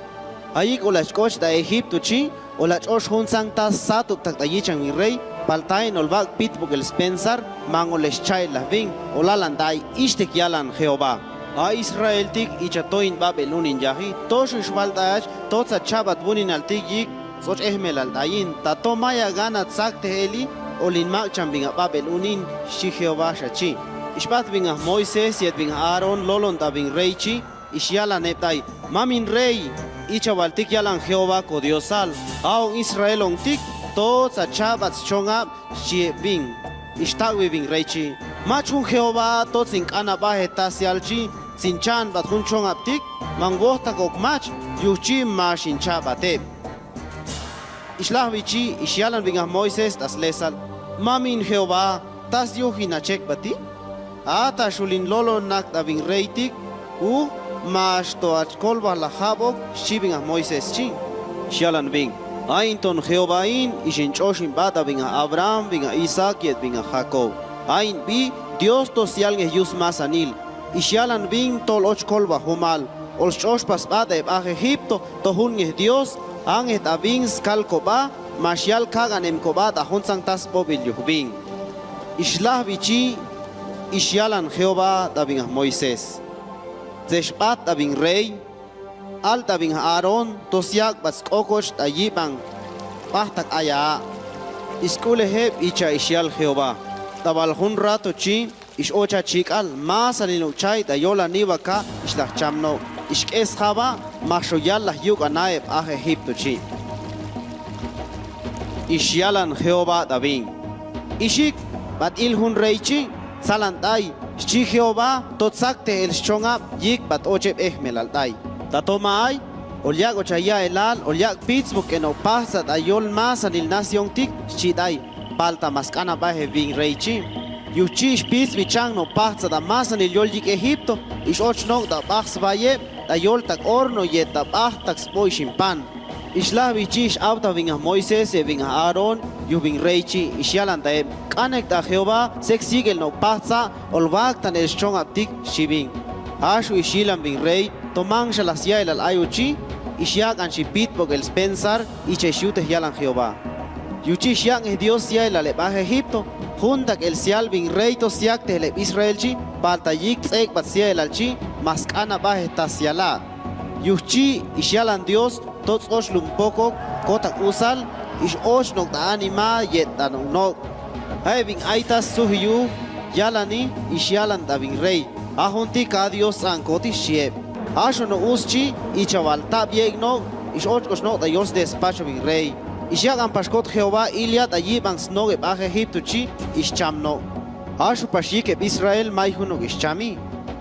Ayik olachk'och ta Egipto chi, olach'ox jun sangta satuptak ta yichang bin rey, palta ayen olbak pitbuk el spensar, mang olescha'elaj bin, olalan tai: Ixtek yalan Jehová. A Israel tik icha toin ba'bel unin yaji, toxo ixbal taech, totsa chabat buninal tik yik ts'och ejmelal tayin, ta tomaya gana tsaktej eli, olin makcham bin aba'bel unin, xchi Jehová xachi. Ixbat bin aj Moisés yet bin aj Aarón lolon ta bin rey chi, ixyalan eb tai: Mamin rey, icha bal tik yalan Jehová kodiosal, aon Israel ong tik, totsa chabat schonjab, xchi eb bin. Ixtakwi bin rey chi: Mach jun Jehová to tsink'anabaje ta sial chi, tsinchanbat jun chonjab tik, mang bojtak ok mach, yuj chi maxin chabat eb. Ixlajbi chi, ixyalan bin aj Moisés ta slesal: Mamin Jehová, ta siujin achekbati? Atax ulin lolonak ta bin rey tik, uj, maxto achkolbalajabok, xchi bin aj Moisés chi. Ixyalan bin: Ayen ton Jehovain, ixinch'oxin bata bin aj Abraham, bin aj Isaac, yet bin aj Jacob. Ayen bi, Dios to sialngej yus masanil. Ixyalan bin tol ochkolba jumal, olsch'oxpa sbat eb aj Egipto, tojunngej Dios, angej ta bin skalkoba, maxial kagan emkoba ta jun sangta sbobil yuj bin. Ixlajbi chi, ixyalan Jehová ta bin aj Moisés: Tsexbat ta bin rey, al ta bin aj Aarón, tosiakbat sk'okoch ta yibang bajtak aya a'. Isk'ulej eb icha ixial Jehová. Ta bal jun rato chi, ix'ocha chik'al, masanil nukchai ta yola nibaka ixlajcham nok, ixk'esjaba, maxo yallaj yuk'a na eb aj Egipto chi. Ixyalan Jehová ta bin: Ixhik, bat il jun rey chi, tsalan tai, xchi Jehová, to tsaktej el schonjab yikbat ocheb ejmelal tai. Ta toma ai, oliak ochaya elal, oliak pitsbuk eno pajtsat ta yol masanil nación tik, xchi tai, palta mask'anabaje bin rey chi. Yuchi ixpitsbi chang no pajtsat ta masanil yol yik Egipto, ix'och nok ta baj sbayeb, ta yol tak horno yet ta bajtak sboixhim pan. Ixlajbi chi, ix'aut ta bin aj Moisés yet bin aj Aarón yuj bin rey chi, ixyalan ta eb: K'anek ta Jehová, sek sikel no pajtsa, olbaktan el schonjab tik, xchi bin. Axu ixhilan bin rey, to manxala siaelal ayo chi, ixyak'anxi pitbok el spensar, icha ixyutej yalan Jehová. Yuchi ixyak'ngej Dios siaelal eb aj Egipto, juntak el sial bin rey to siaktejel eb Israel chi, palta yik ts'ekbat siaelal chi, mask'anabaje ta siala. Yuchi ixyalan Dios to ts'ox lumpokok kotak usal, ix'och nok ta anima yet ta nuknok. Aye bin ai ta sujuyu yalani, ixyalan ta bin rey: Ajun tik a Dios ts'ankoti, xchi eb. Axono us chi, icha bal tabiek nok, ix'ochkoch nok ta yol sdespacho bin rey. Ixyak'ampax kot Jehová ilia ta yibang snok eb aj Egipto chi, ixcham nok. Axupax yik eb Israel, mai jun nok ixchami.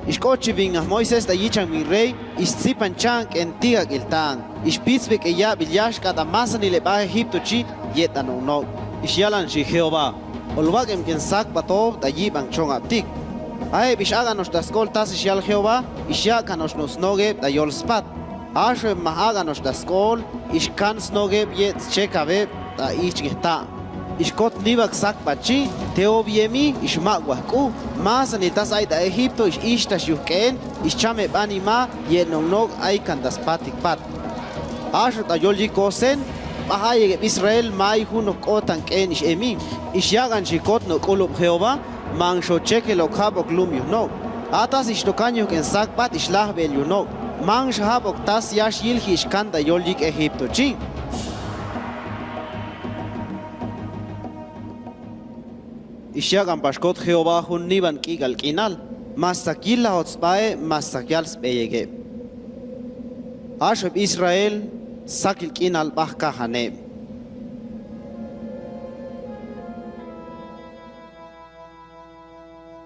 Ixk'ochibingaj Moisés tayichangbing rey, ixtsipanchank k'entikakil taan, ixpitsbek'eya abil yaxka ta masanil eba Egiptochi yet anoknok. Ixyalanxi Jehová: Olbakemken sakbatob tayibang chonabtik. Aeb ix'akanox taskol tasixhial Jehová, ixyakanox no'snokeb tayol spat. Axoebma akanox taskol, ixkan snokeb yet schekabeb ta ichkek taan. Ixkot nibak sakbatchi, teobiemi ixmakwa k'u, masanil tas aita Egipto ix'ixhtax yujk'een, ixchameb anima yet noknok aikan ta spatik pat. Axo ta yolyik Gosén, b'aj ayekeb Israel, mai junok k'otank'en ix'emi. Ixyakanxi kot nok'ulub Jehová, manxo chekelok jabok lumiu nok. A tas ixtokaño yujk'en sakbat ixlajbel yu nok. Manxa jabok tas yaxyilji ixkanta yolyik Egiptochi. Ixyakampax kot Jehová jun nibankikal k'inal, masakilajots ba'e masakial sbeyekeb. Axoeb Israel, sakil k'inal b'aj kajaneb.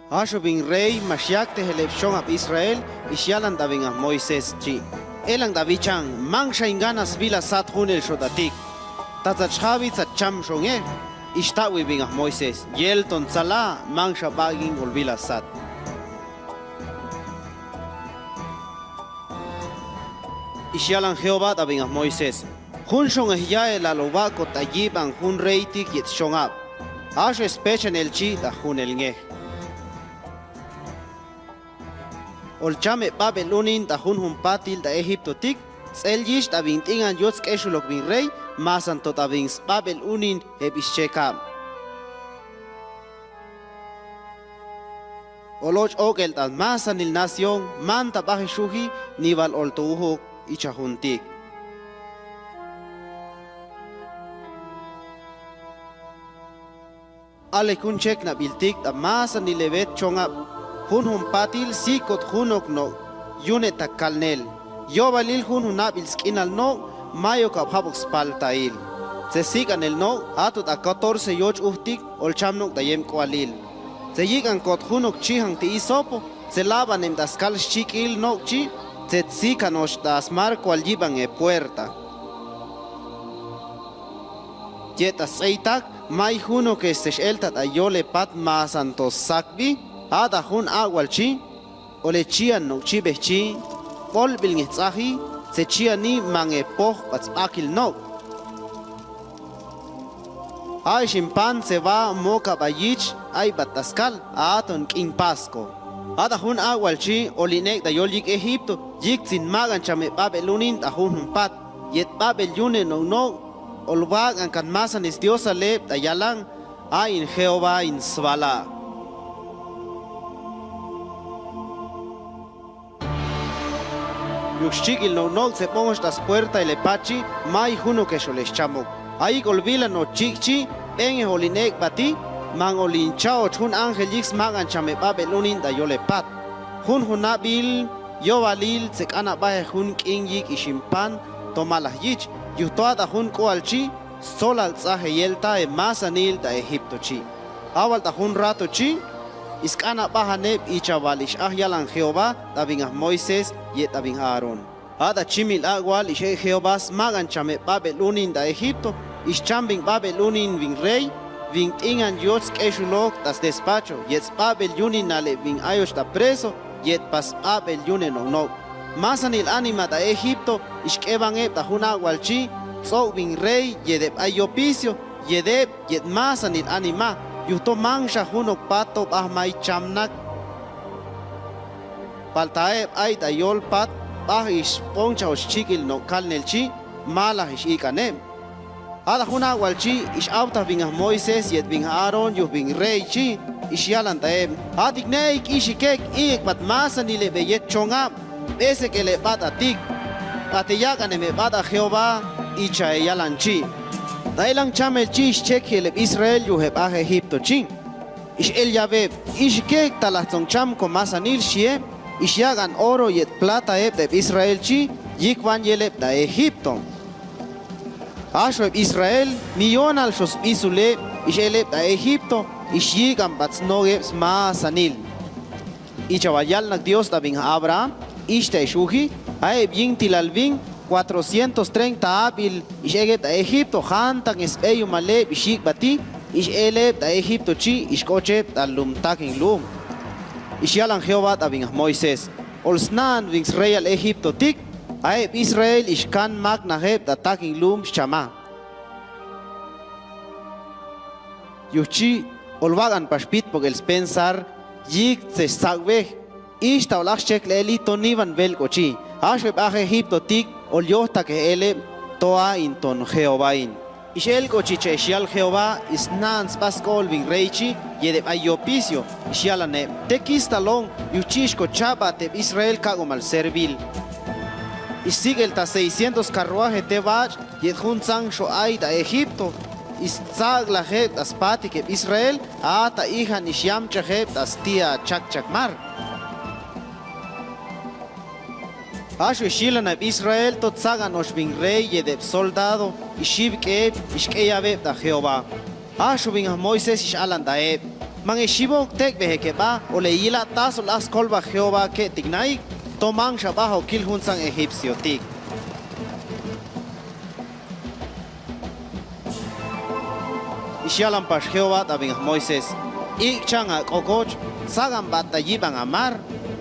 Axoebing rey maxiaktejeleb xhonab Israel, ixyalan tabingaj Moisés chi: Elang tabichan, manxain gana sbilasat junel xotatik. Tatsatxhabi tsatcham xhongeb. Ixtawibingaj Moisés: Yelton tsala, manxa ba'ain olbilasat. Ixyalan Jehová tabingaj Moisés: Jun xhongeb yaela lobakot tayibang jun reytik yet xhongab. Axoe spechenel chi ta junel ngej. Olcham ebabel unin ta jun jumpatil ta Egiptotik, ts'elyich tabing t'ian yots k'exulokbing rey, masanto tabing sbabel unin eb ixchekab. Oloch okel ta masanil nación, manta bajixhuji, nibal oltuujuk ichajuntik. Alek jun cheknabiltik ta masanil ebet chongab. Jun jumpatil sikot junok nok yunetak kalnel. Yobalil jun junabil sk'inal nok, mayokab jabok spaltail. Tse sikanel nok, atot a catorce yoch ujtik, olcham nok ta yemk'ualil. Tse yikankot junok chijanti hisopo, tse labanem ta skal xchikil nok chi, tse sikanox ta smarkual yibang epuerta. Yet ta sts'eitak, mai junokes tse x'elta ta yole pat masanto sakbi, a ta jun a'ual chi, ole chian nok chibejchi, k'olbil ngets'aji, tse chiani mang epojbat sbakil nok. Aixh impan tse ba moka bayich aibat ta skal, aaton k'in Pascua. A ta jun a'ual chi, olin'ek ta yolyik Egipto, yiktsin makancham ebabel unin ta jun jumpat, yet babel yune nok nok, olbakankan masanil sdiosaleb ta yalan, ain Jehová insbala. Yuk xchikil nok nok tse pongotx ta spuerta ele pat chi, mai junokes ole xchamok. Ayik olbila nochikchi, p'enges olin'ekbati, mang olinchaoch jun ángel yik smakancham ebabel unin ta yole pat. Jun junabil yobalil tse k'anabaje jun k'in yik iximpan tomalajyich, yujtoa ta jun k'ual chi, stsolal ts'ajeyelta emasanil ta Egipto chi. Abal ta jun rato chi, isk'anabajaneb ichabal ix'aj yalan Jehová tabingaj Moisés yet tabingaj Aarón. A ta chimil a'ual ix'ek Jehová smakancham ebabel unin ta Egipto, ixcham bin babel unin bin rey, bin t'ian yots k'exulok ta sdespacho, yet sbabel yunin nalep bin ayoch ta preso, yet pasbabel yune nok nok. Masanil anima ta Egipto, ixk'eban eb ta jun a'ual chi, ts'o'u bin rey, yet eb ayopisio, yet eb, yet masanil anima, yujto manxa junok pat to baj mai chamnak. Palta eb ai ta yol pat, baj ixpongchao xchikil nok kalnel chi, malaj ix'ikan eb. A ta jun a'ual chi, ix'autag bingaj Moisés yet bingaj Aarón yuj bin rey chi, ixyalan ta eb: Atik neik, ixikek, ikekbat masanil ebe yet chongab, besek ele batatik, p'ateyakan eme bata Jehová, icha eyalan chi. Ta elang chamel chi ixchekji eleb Israel yuj ebaj Egipto chi. Ix'elyab eb, ixikek, ta lajtsongcham komasanil xhi eb, ixyakan oro yet plata eb ta eb Israel chi, yikbanyel eb ta Egipto. Axoeb Israel, miyonal xhosbisul eb, ix'el eb ta Egipto, ixyikambat snok eb smasanil. Ichaba yalnak Dios tobin Abraham, ixta ixhuji, aeb yintilal bin cuatrocientos treinta abil ix'ekeb ta Egipto, jantaknix sbeyumaleb ixyikbati, ix'eleb ta Egipto chi ixk'ocheb ta lumtakin luum. Ixyalan Jehová tobin Moisés: Olsnan bin sreyal Egipto tik, aeb Israel ixkan maknajeb ta takin luum xchama. Yuchi, olbaknapa xbitbokel spensar yikts ssaubej, ixta olakxchekl elito niban belk'ochi, axoeb aja Egipto tik olyojtakej eleb toa inton Jehovain. Ixelk'ochi cha ixyal Jehová isnan sba skol bin rey chi yedeb ai yopicio, ixyalan eb: Tekistalon, yuchi ixkochabateb Israel kagomal serbil. Ixsikelta seiscientos carruaje tebach'a yet juntsang xo'ai ta Egipto, istsaklajeb ta spatikeb Israel, ata ijan ixyamchajeb ta stia chakchak mar. Axoe ixyilanab Israel, to tsakanox bin rey yedeb soldado, ixhibkeb, ixk'eyabeb ta Jehová. Axoe bin Moisés ix'alan ta eb: Mangixhibok tekbejekebba, ole yila tasol askolba Jehová ke'tik naik, to manxhaba jokil juntsang egipcio tik. Ixyalampax Jehová tobin Moisés: Ikchan ak'okoch, tsakambat ta yiban amar,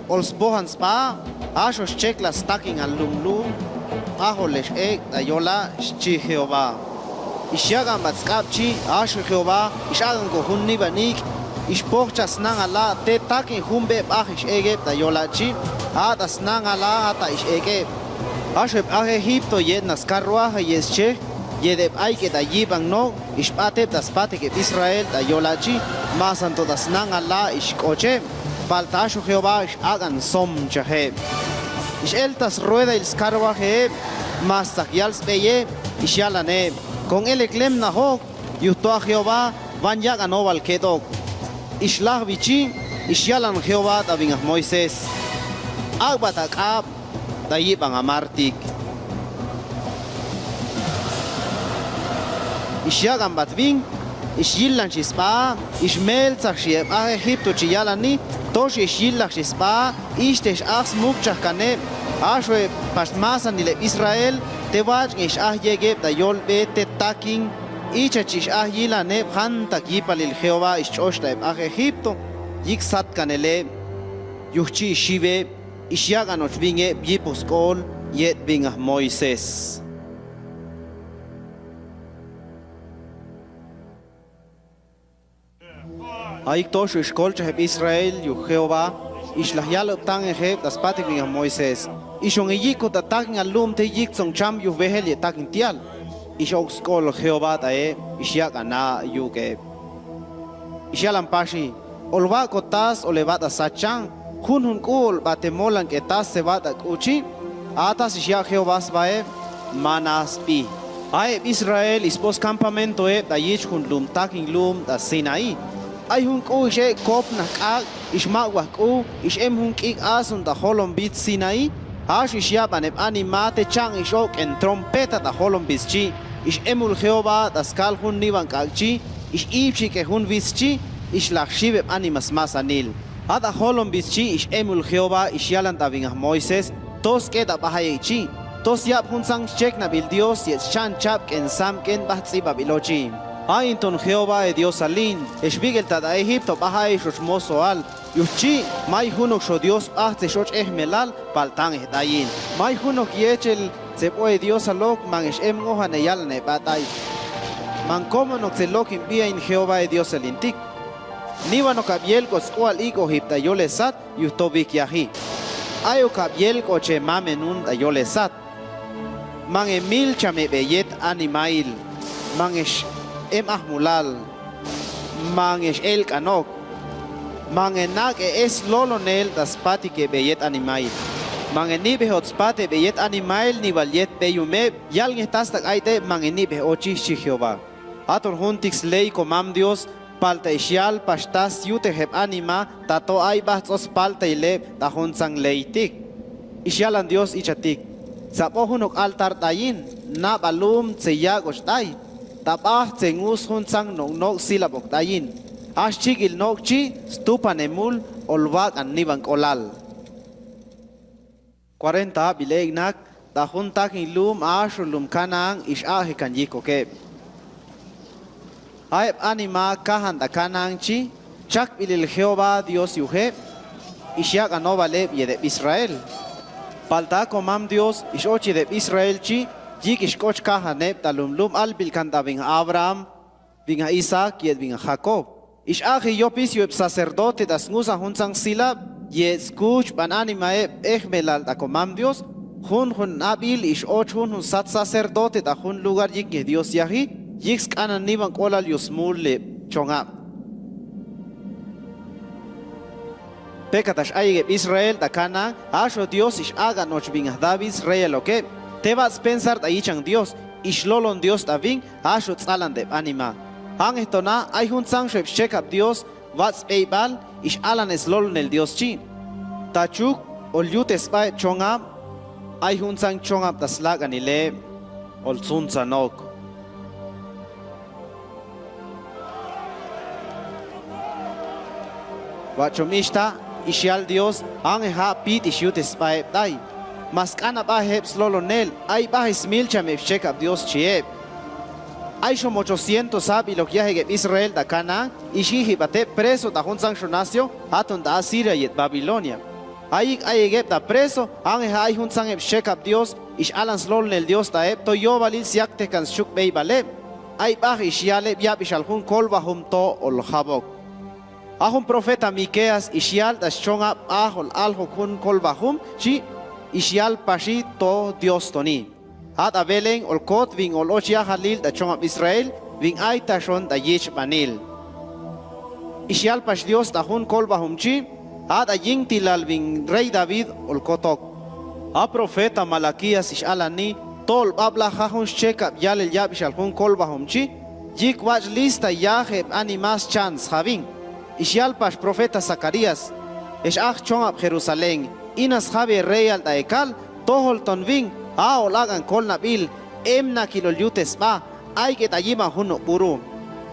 olsbojan sba, axox chekla stakin alum luum, ajol ex'ekp ta yola, xchi Jehová. Ixyakambat sk'ab chi, axox Jehová ix'akanko jun niban ikь, ixpokcha snan ala te takin jun bebaj ix'ekeb ta yola chi, ata snan ala ata ix'ekeb. Axoeb aja Egipto yet nascarruaje yet sche, yedeb aike ta yiban nok, ixbateb ta spatikeb Israel ta yola chi, masanto ta snan ala ixk'ocheb, palta axox Jehová ix'akan somchajeb. Ix'elta sruedail scarruaje eb, masakyal sbey eb, ixyalan eb: Kon eleklem najok, yujtoa Jehová ban yakan obal ketok. Ixlajbi chi, ixyalan Jehová tobin Moisés: Akbat ak'ab ta yiban amar tik. Ixyakambat bin, ixyilanxi sba, ixmeltsakxi eb aja Egipto chi yalani, toxi ixyilaxi sba, ixtex asmukchakkan eb, axoe pax masanil eb Israel, tebach'in ix'ajyekeb ta yolbe te takin, ichachi ix'ajyilan eb jantak yipalil Jehová ixch'oxta eb aja Egipto, yiksatkanel eb, yuchi ixhib eb, ixyakanox bin eb yipu skol yet bin Moisés. Aik toxo ixkolchajeb Israel yuk Jehová, ixlajyalaptanejeb ta spatik bin Moisés. Ixonkeyikot ta takin alum te yiktsong cham yubejel yet takintial. Ix'aukskol Jehová ta eb, ixyakana yuk eb. Ixyalampaxi, olbakot tas olebat asat chan, junjunk'u olbatemolan k'etas sebat ak'u chi, a tas ixyak Jehová sba eb, mana sbi. Aeb Israel isbo scampamento eb ta yichjun lumtakin luum ta Sinaí. Ai junk'u ix'ekp kopnaj k'ak, ixmakwa k'u, ix'em jun k'ik asun ta jolombits Sinaí, axox ixyaban eb anima te cham ix'ok'en trompeta ta jolombits chi, ix'emul Jehová ta skal jun niban k'ak chi, ix'ipxike jun bits chi, ixlakxib eb anima smasanil. A ta jolombits chi ix'emul Jehová ixyalan ta bin Moisés, tosk'e ta bajayek chi, tosyab jun sangcheknabil Dios yet xchanchab k'en samk'en bajts'ibabil ochi. Ainton Jehová e Diosalin, exbikelta ta Egipto bajayek xhox mosoal, yuchi, mai junok xho Dios bajtsexoch ejmelal, palta ange tayin. Mai junok yechel tsebo e Diosalok, mang ex'em ngojan eyalan eba tay. Mang komonok tselokin biain Jehová e Diosalin tik. Nibanokab yelk'ot sk'ual ik'ojib ta yolesat, yujtobikiaji. Ayokab yelk'ot che mamenun ta yolesat. Mang emilcham ebe yet animail, mang ex'em ajmulal, mang ex'elk'anok, mang enak'e eslolonel ta spatik ebe yet animail, mang enibejot spat ebe yet animail nibal yet beyum eb, yalnge tastak ait'e mang enibej ochi, xchi Jehová. Aton juntik sley komam Dios, palta ixyal paxtas yutej eb anima, tato ai bajts'ospaltail eb ta juntsang ley tik. Ixyalan Dios ichatik: Tsabo junok altar t'ayin, naba lum tse yak'och t'ay, tabaj tse ngus juntsang noknok silabok t'ayin. Axchikil nok chi stupanemul, olbaka'an nibank'olal. Cuarenta abil e'eknak, ta jun taküin lum axu lum Canaán ix'a'jekan yikok eb. Aeb anima kajan ta Canaán chi, chakbilil Jehová Dios yujeb, ixiaka'an obal eb yet eb Israel. Palta a Komam Dios ix'och yet eb Israel chi, yikixh k'och kajan eb ta lumlum albilkan ta bin Abraham, bin Isaac yet bin Jacob. Ix'a'jai yopesio eb sacerdote ta sngusa'an juntsang silab, yet skuchban anima eb ejmelal ta Komam Dios, junjun abil ix'och junjun sat sacerdote ta jun lugar yikiinge Dios yaji, yiksk'anan nibank'olal yusmul eb chonab. Pekatax ayek eb Israel ta Canaán, axo Dios ix'aka'anoch bin David sreyalok eb. Tebats pensar ta yichang Dios, ixlolon Dios ta bin, axo ts'alan ta eb anima. Angeto na, ay juntsangxo eb xchekab Dios, bats bey bal, ix'alan slolonel Dios chi. Tachuk, olyute sba eb chonab, ay juntsang chonab ta slakanil eb, oltsuntsa nok. Bachom ixta, ixial Dios, angeja pit ixyute sba eb tay. Mask'ana bajej eb slolonel, ay bajej smilcham eb xchekab Dios chi eb. Ay xom ochocientos abil ok yajek eb Israel ta Canaán, ixjijibat eb preso ta juntsangxo nación, aton ta Asiria yet Babilonia. Ayik ayek eb ta preso, angeja ay juntsang eb xchekab Dios, ix'alan slolonel Dios ta eb, to yobalil siaktejkan schuuk bey bal eb. Ay bajej ixial eb yabixhal jun kolbajum to oljabok. A jun profeta Miqueas ixial ta xchonab bajol aljok jun kolbajum chi, ixial paxi to Dios toni. A ta Belén olkot bin oloch yajalil ta chonab Israel, bin aitaxon ta yichbanil. Ixial pax Dios ta jun kolbajum chi, a ta yingtilal bin rey David olkotok. A profeta Malaquías ix'alani, to olbablaja jun xchekab yalel yabixhal jun kolbajum chi, yikbach lista yaje eb anima schanz jabin. Ixial pax profeta Zacarías, ex'aj chonab Jerusalén, ina sjabi reyal ta ekal, tojolton bin, a olaka'an kolnabil, emnakil olyute sba, aiket ayima jun nopuru.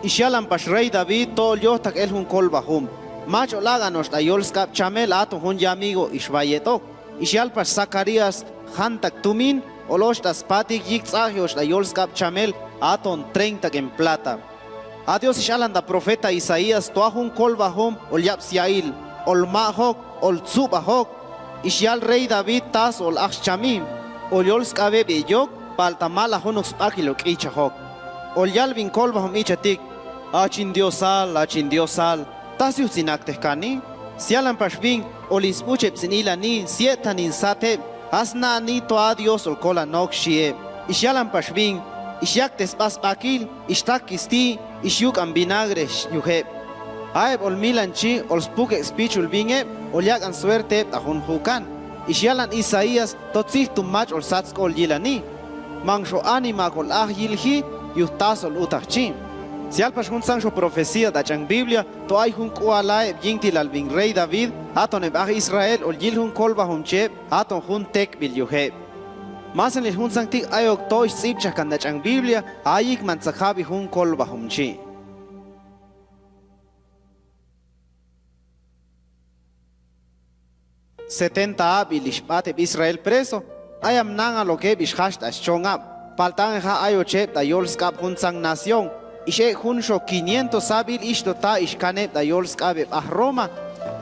Ixialan pax rey David to olyojtak el jun kolbajum, mach olaka'anox ta yolskab chamel aton jun yamigo ixbayetok. Ixial pax Zacarías jantak tumin, oloch ta spatik yikts'ajiox ta yolskab chamel aton treinta k'em plata. A Dios ix'alan ta profeta Isaías to a jun kolbajum olyabsiail, olma'jok, oltsubajok. Ixial rey David taso ol'axchami, olyolskab eb e'eyok, palta mala junuk sbakil ok'ichajok. Olyal bin kolbajum ichatik: Achin Diosal, achin Diosal, ¿ta siu stsinaktejkani? Sialan pax bin, olinsbuch eb sin ilani, sietani nsat eb, asnani to a Dios olkola nok xi eb. Ixialan pax bin, ixiakte sba sbakil, ixtakisti, ixyuk'an vinagre yujeb. A eb olmilanchi, olspukek spichul bin eb, olyak'an suerte eb ta jun jukan. Ixialan Isaías to tsijtu mach olsat skol yilani. Manxo anima kol'aj yilji, yujtasol utakchi. Sial pax jun sankxo profecía ta ch'an Biblia, to ay jun k'uala eb yingtilal bin rey David, aton eb aj Israel olyil jun kolbajumchi eb, aton jun tekbil yujeb. Masenil jun sankti ayok to ixts'ibchajkan ta ch'an Biblia, ayik mantsak jabi jun kolbajumchi. Setenta abil ixbat eb Israel preso, ayam nangalok eb ixjax ta xchong ab, palta angeja ayoch eb ta yolskab jun sank nación, ix'ek junxo quinientos abil ixto ta ixkan eb ta yolskab eb aj Roma.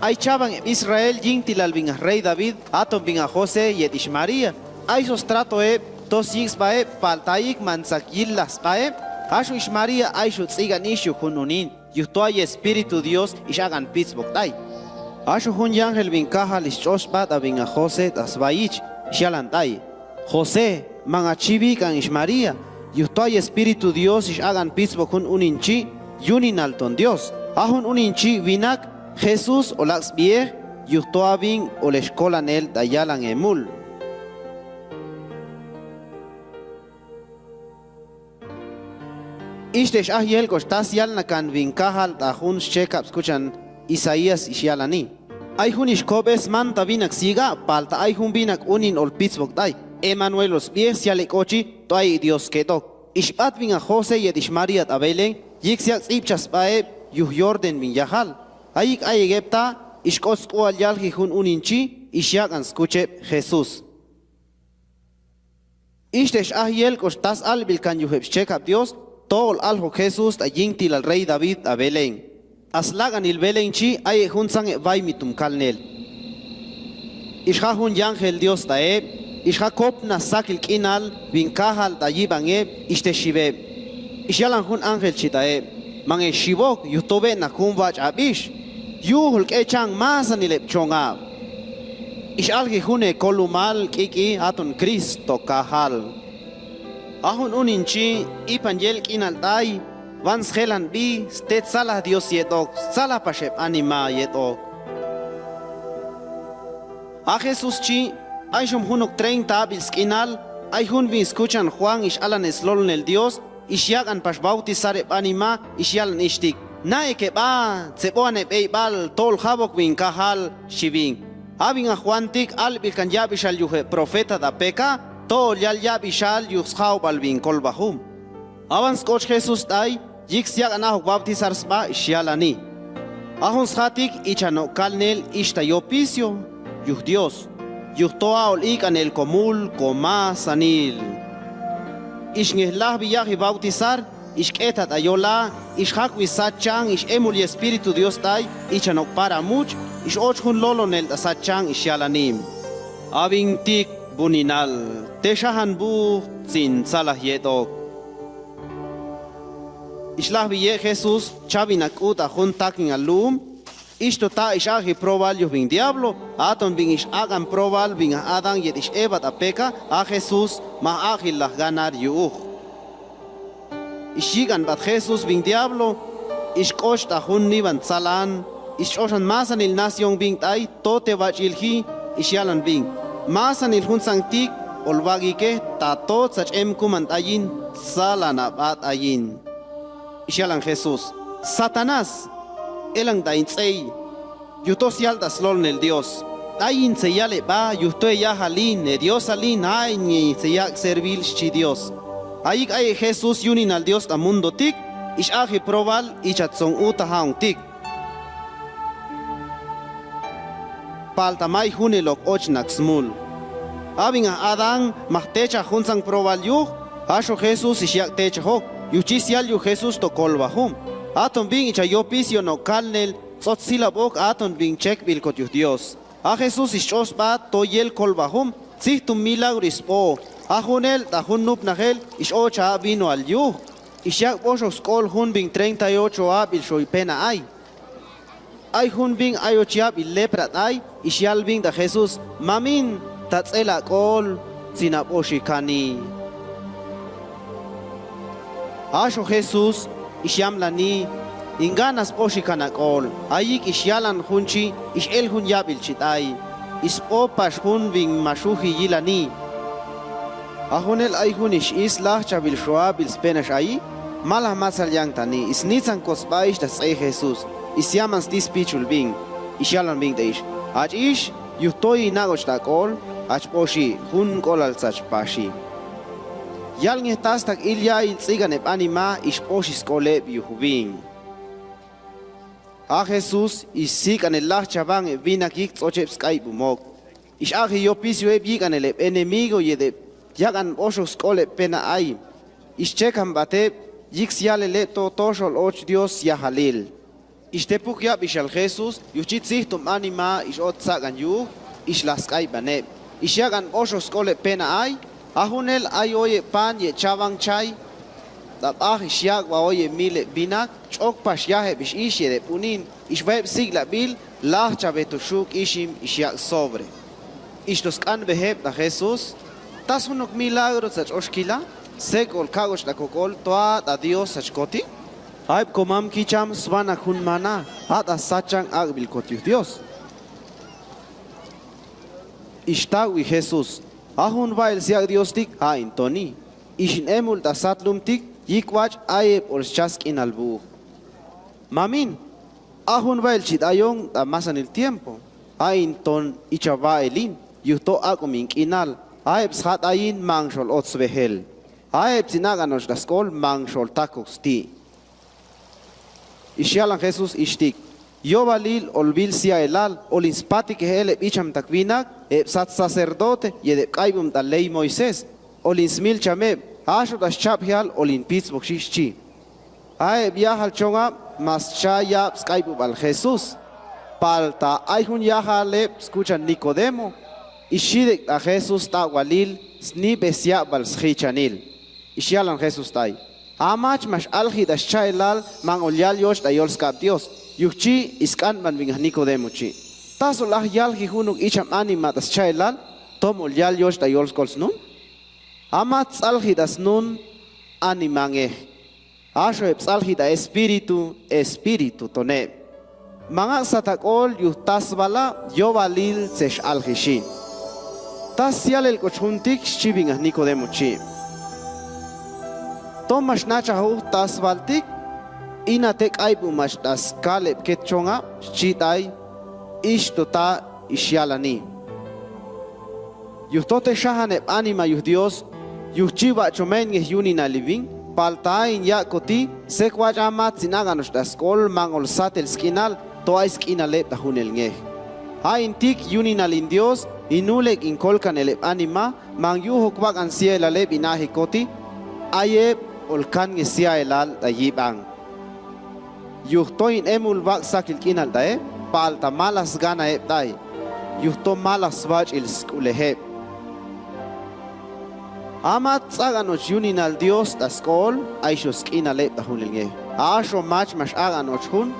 Ay chabank eb Israel yingtilal bin aj rey David, aton bin aj José yet ix María. Aiso strato eb to syik sba eb, palta ayik mantsak yilaj sba eb, axo ix María aiso ts'igan ixhu jun unin. Yuj tua yespíritu Dios ix'akan pitsbok t'ay. Axo jun yángel bin kajal ixch'oxbat'a bin aj José ta sbayich, ixyalan t'ay: José, mangachibikan ix María, yuj tua yespíritu Dios ix'akan pitsbok jun uninchi, yuninal ton Dios. A jun uninchi winak, Jesús olak sbiej, yuj tua bin olexkolan el ta yalan emul. Ixtex aj yelkox ta syalnakan bin kajal ta jun xchekab skuchan Isaías ixyalani: Ay jun ixkob smantabinak syiga, palta ay jun binak unin olpitsbok t'ay. Emanuel osbiej, syalek ochi, to ayek Dios ketok. Ixbat bin aj José yet ix María ta Belén, yik siak ts'ibchaj sba eb yuj Jordán bin yajal. Ayik ayek eb ta Ixk'ot sk'ual yalji jun uninchi, ixyak'an skucheb Jesús. Ixte x'aj yelk'ox tas albilhkan yujeb xchekab Dios, to'ol aljox Jesús t'a yingtil al rey David t'a Belén. Aslak'anil Belenchi, aye' jun sankeb baimitumkalnel. Ixja jun yangel Dios ta'eb, ixja kopna sakil k'inal bin kajal t'a yibangeb, ixtexibeb. Ixyalan jun angelchi ta'eb: Mangexhibok, yujtobe'na jun bach'abix, yujol k'echan masanileb chon ab. Ix'alji jun ekolumal k'ik'i aton Cristo kajal. Ajun uninchi, ipan yel k'inal t'ay, bansjelanbi, ste tsalaj Dios yet'ok, stsalajpax eb anima yet'ok. A Jesuschi, aixhom junok treinta abil sk'inal, ai jun bin skuchan Juan ix'alan slolonel Dios, ixyak'anpax bautizar eb anima, ixyalan ixtik: Naekeba, tsebo'an eb eibal, to'ol jabok bin kajal, xchi bin. Abin a Juantik albilhkan yabixhal yujeb profeta t'a peka, to'ol yal yabixhal yuj sjaubal bin kolbajum. Aban sk'och Jesús t'ay, yiks yak'an ajok bautizar sba, ixyalani: Ajun sjatik icha no'kalnel ixta yopisio yuj Dios, yuj to a'ol ik'anel komul komasanil. Ixngeslajbi yaji bautizar, ixk'etat ayola, ixjakwi sachan, ix'emul yespíritu Dios t'ay, icha nokparamuch, ix'och jun lolonel t'a sachan, ixyalani: Abintik buninal, texajanbux tsintsalaj yet'ok. Ixlajbi ye Jesús, chabin ak'u t'a jun takin alum, ixto ta ix'aji probal yuj bin diablo, aton bin ix'ak'an probal bin a Adán yet ix Eva t'a peka, a Jesús ma a'jilaj ganar yu'uj. Ixyik'anbat Jesús bin diablo, ixk'och t'a jun niban tsalan, ixch'oxan masanil nación bin t'ay, tote bach'ilji, ixyalan bin: Masanil jun sanktik, olbakike, ta tot sach'emkuman t'ayin, tsalan aba t'ayin. Ixyalan Jesús: Satanás, elang ta'ints'ei, yuj to sial t'a slolonel Dios. T'ayin tseyal eba, yuj to eyajalin, ediosalin, aiñe tseyak servil xchi Dios. Ayik aye' Jesús yuninal Dios t'a mundotik, ix'aji probal icha tson'u tajaontik. Palta ma aijunelok och naksmul. Abin a Adán majtecha jun sank probal yuj, axo Jesús ixyak techajok, yuj chi sial yuj Jesús to kolbajum. Aton bin icha yopisio no'kalnel, ts'ots silabok aton bin chekbilkot yuj Dios. A Jesús ixch'o sba to yel kolbajum, tsijtum milagro isp'o. Ajunel t'a jun nupnajel ix'ocha a'bino al yuj. Ixyak b'oxok sk'ol jun bin treinta y ocho abil xoipena ay. Ay jun bin ayochi abil lepra t'ay, ixyal bin t'a Jesús: Mamin, tats'ela ak'ol, tsinap'oxikani. Axo Jesús ixyamlani: Ingana sp'oxikan ak'ol. Ayik ixyalan junchi, ix'el jun yabilchi t'ay, isp'opax jun bin maxuji yilani. Ajunel ay jun ix'is lajchabil xoabil spenax ayi, malaj matsal yantani, isnitsankot sba ixta sts'e Jesús, isiaman sti spichul bin, ixyalan bin t'aix: Ach'ix, yuj to inakoch t'ak'ol, achp'oxi, jun k'olal tsachpaxi. Yalngetastax ilia ilts'ikan eb anima ixp'oxi sk'oleb yuj bin. A Jesús ixsik'an el lajchaban eb binakik ts'ocheb sk'aibumok. Ix'aji yopisio eb yik'anel eb enemigo yet eb yak'an b'oxok sk'olebpena ay. Ixchekambat eb, yiks yalel eb to toxol och Dios yajalil. Ixtepuk yabixhal Jesús, yuj chi tsijtum anima ix'ot tsak'an yuj, ixlask'aiban eb. Ixyak'an b'oxok sk'olebpena ay, ajunel ay oye pan yet chaban chay, t'abaj ixyakba oye mil eb binak, ch'okpax yajeb ix'ixi eb unin, ixbaeb siklabil, lajchabe tuxuk ixhim ixyak sobre. Ixtosk'anbejeb t'a Jesús: ¿Tas junok milagro tsach'oxkila? Sekol kakoch t'akokol toa t'a Dios sachkoti. Aeb komamkicham sbanak jun maná, a t'a sachan akbilkot yuj Dios. Ixtawi Jesús, a jun bael siak Diostik, a intoni. Ixn'emul t'a satlumtik, yikwach aeb olschas k'inal buuj. Mamin, a jun bael chit'ayon t'a masanil tiempo, a inton icha baelin, yuj to ak'umin k'inal, aeb sjat'ayin mangxol otsbejel. Aeb tsinak'anoch t'a sk'ol mangxol takok sti. Ixyalan Jesús ixtik: Yobalil olbil siaelal, olin spatikije'el eb icham takwinak, eb sat sacerdote, yet eb k'aibumta ley Moisés, olin smilcham eb, axo ta xchapjeal olin pitsbokxi xchi. Aeb yajal chongab mas cha yab sk'aibubal Jesús. Palta ay jun yajal eb skuchan Nicodemo, ixhidek ta Jesús ta'walil snibesia bal sjichanil. Ixyalan Jesús tai: Amach max alji ta xchaelal mang olyal yoch ta yolskab Dios, yuji isk'anban bin aj Nicodemo chi. ¿Tasol aj yalji junuk icham anima ta xchaelal tom olyal yoch ta yolskol snun? Amach ts'alji ta snun anima ngej. Axo eb ts'alji ta espíritu, espíritu tone. Mangak satakol yuj tasbala yobalil tsex aljixi. ¿Tas sialelkoch jun tik? Xchi bin aj Nicodemo chi. Tom max nachajuj tasbal tik, inate k'aibumach ta skal eb ket chongab, xchi tai, ixto ta ixyalani. Yuj to texajan eb anima yuj Dios, yuji bachomengej yuninali bin, palta ain yakoti, sek wach amat sin aganox ta skol mang olsat el sk'inal, to ai sk'inal eb ta junel ngej. Ain tik yuninalin Dios, inulek inkolkanel eb anima, mang yujuk bakan siaelal eb inajekoti, ai eb olkangesiaelal ta yiban. Yuj to inemul bak sakil k'inal ta eb, palta mala sgana eb tai, yuj to mala sbach'il sk'ulej eb. Amat ts'aganoch yuninal Dios ta skol, aixho sk'inal eb ta junel ngej. Axo mach max aganoch jun,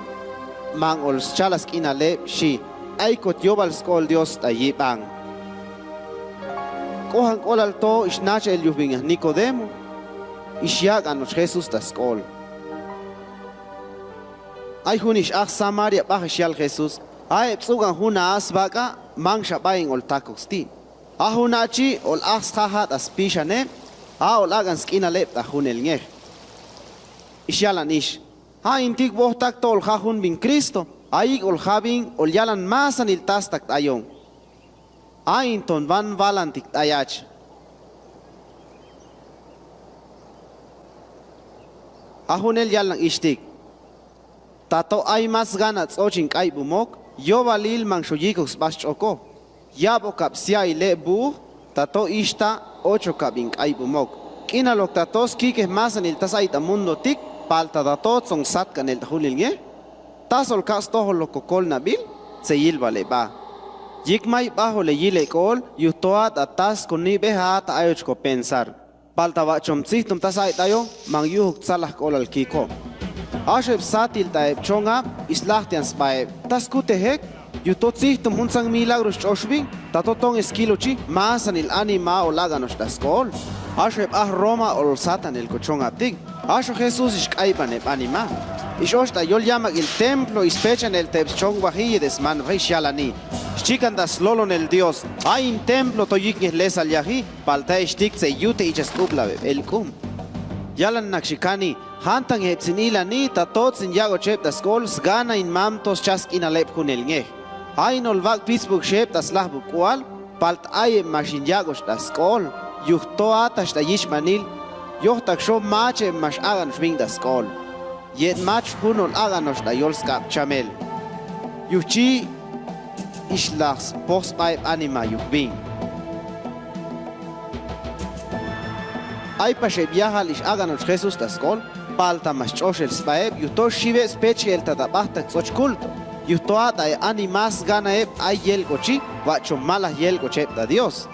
mang olschala sk'inal eb, xhi, aikot yobal skol Dios ta yiban. K'ojank'olal to ixnachel yuj bin aj Nicodemo, ixyakanoch Jesús ta skol. Ai jun ixaj Samaria bajixhial Jesús, aeb ts'ukan jun a'a sbak'a, mangxa baen oltakosti. A jun a'a chi, olaj sjaja ta spixhan eb, a olakan sk'inal eb ta junel ngej. Ixyalan ix. Ain tik bojtak to olja jun bin Cristo, ayik olja bin olyalan masanil tastak tayon. Ain ton banbalantik tayach. A junel yalan ixtik. Tato ai mas gana ts'och ink'aibumok, yobalil mangxho yikok sbasch'oko. Yabokab sia ile buuj, tato ixta ochokab ink'aibumok. K'inalok tato skikej masanil ta saita mundo tik, palta tato tsonsatkanel ta junel ngej. Tasol ka stojolok kokol nabil, tseyilbaleba. Yikmai bajole yilekol, yuj toata tasko nibeja ata ayoch kopensar. Palta bachom tsijtom ta saita ayon, mang yujuk tsalajk'olal kiko. Axoeb satil ta eb chongab, islajtian sbaeb. Ta skutejek, yuj to tsijtom jun tsang milagro xch'oxbin, tato ton eskilochi, masanil anima olakanox ta skol. Axoeb aj Roma olsatanel kochongabtik. Axo Jesús ixk'aiban eb anima. Ix'ox ta yol yamakil templo ispechanel ta eb schongbaji yet smanbaji ixyalani. Xchikan ta slolonel Dios, ain templo to yikingej lesalyaji, palta ixtik tseyute icha sk'ublab eb elk'um. Yalan nakxikani, jantangej eb sin ilani, tato sin yakoch eb ta skol, sganain mamto scha sk'inal eb junel ngej. Ain olbak pitsbukxi eb ta slajbuk k'ual, palta ai eb maxin yakoch ta skol, yuj toata xta yichmanil, yojtak xo mach eb max akanox bin ta skol. Yet mach jun olakanox ta yolskab chamel. Yuj chi ixlaj spojsba eb anima yuj bin. Aipax eb yajal ixakanox Jesús ta skol, palta max ch'oxel sba eb, yuj to xibe eb spechel ta tabajtak ts'och culto. Yuj toata eb anima sgana eb ai yelk'ochi, bachom malaj yelk'och eb ta Dios.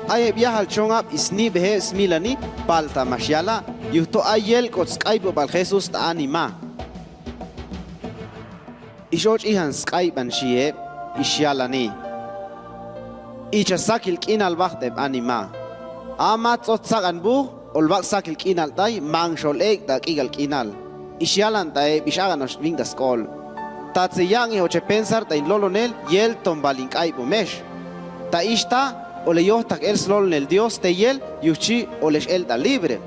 Ai eb yajal chongab isnibeje eb smilani, palta max yala, yuj to ai yelk'ot sk'aibubal Jesús ta anima. Ix'och ijan sk'aiban xhi eb ixyalani. Icha sakil k'inal bajt eb anima. Ama ts'ots sakan buj, olbak sakil k'inal tai, mangxol ek ta k'ikal k'inal. Ixyalan ta eb ixakanox bin ta skol. Ta tseyangej ochepensar ta inlolonel, yeltom bal ink'aibumex. Ta ixta, ole yojtak el slolonel Dios teyel, yuj chi olex el ta libre.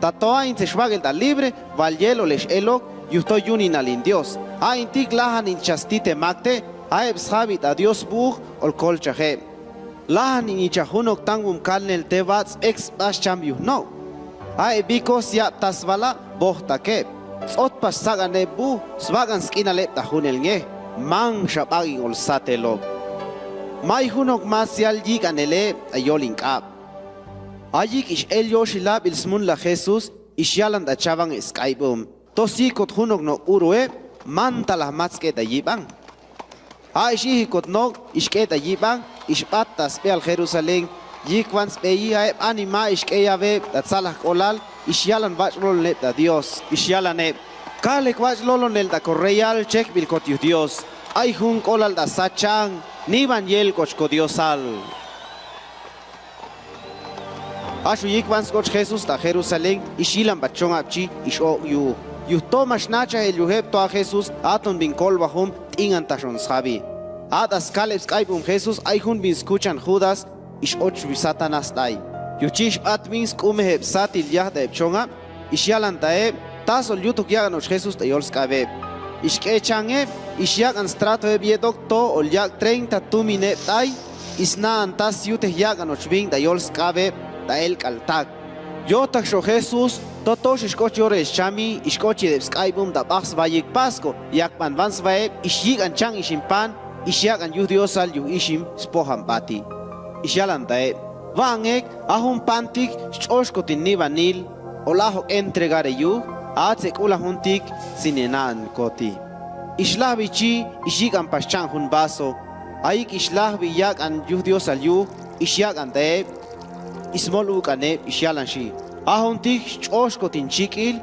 Ta toain tsexbakel ta libre, bal yel olex elok, yuj to yuninalin Dios. Ain tik lajan inchasti temakte, a eb sjabi ta Dios buuj, olkolchaj eb. Lajan inicha junok tangbum kalnel tebats, eksba scham yuj nok. A eb biko siab tasbala, bojtak eb. Ts'otpax sakane bu, sbaka'an sk'inaleb tajunnelnge, manxapak'in olsat elok. Mai junok macial yik'aneleb ta yolink'ab. Ayikix elyoxilab ilsmunla Jesús, ixyalan ta chaban esk'aibüm. Tosyikot junok no'burueb, mantala matsk'e ta yiban. A ix'ijikot nok, ixk'e ta yiban, ixbat ta sbel Jerusalén, yikwan sbeyi aeb anima ixk'eyabeb ta tsalaj k'olal, ixyalan bachloloneb ta Dios, ixyalaneb: Kalek bachlolonel ta koreyal chekbilkot yuj Dios, ay jun k'olal ta sachan, niban yelk'och kodiosal. Axu yikwan skoch Jesús ta Jerusalén, ixhilambat chonabchi, ix'o'yu. Yuj toma xnachajel yujeb toa Jesús, aton bin kolbajum, t'iantaxon sjabi. A ta skaleb sk'aibum Jesús, ay jun bin skuchan Judas, ix'ochbi Satanás t'ay. Yuchi ixbat bin sk'umejeb satil yaj ta eb chonab, ixyalan ta eb, tasol yutuk yakanoch Jesús ta yol sk'abeb. Ixk'echan eb, ixyaka'an stratoeb yetok to olyak treinta tumin eb t'ay, isna'an ta syutej yakanoch bin ta yol sk'abeb ta elk'altak. Yotakxo Jesús, totox ixkoch yore ixchami, ixkochedeb sk'aibum ta bajsba yɨk Pascua, yakbanbansba eb, ixyika'an chanxhixhim pan, ixyaka'an yuj diosal yuj ixhim spojambati. Ixyalan ta eb: Ba'an ek, a jun pantik xch'oxkotin nibanil, ol'ajok entregar eyuj, a tsek'ula jun tik, tsinena'ankoti. Ixhlajbichi, ixyika'anpax chanx jun vaso, ayik ixhlajbi yaka'an yuj diosal yuj, ixyaka'an ta eb, ismolbuk'an eb, ixyalanxi: A jun tik xch'oxkotin chik'il,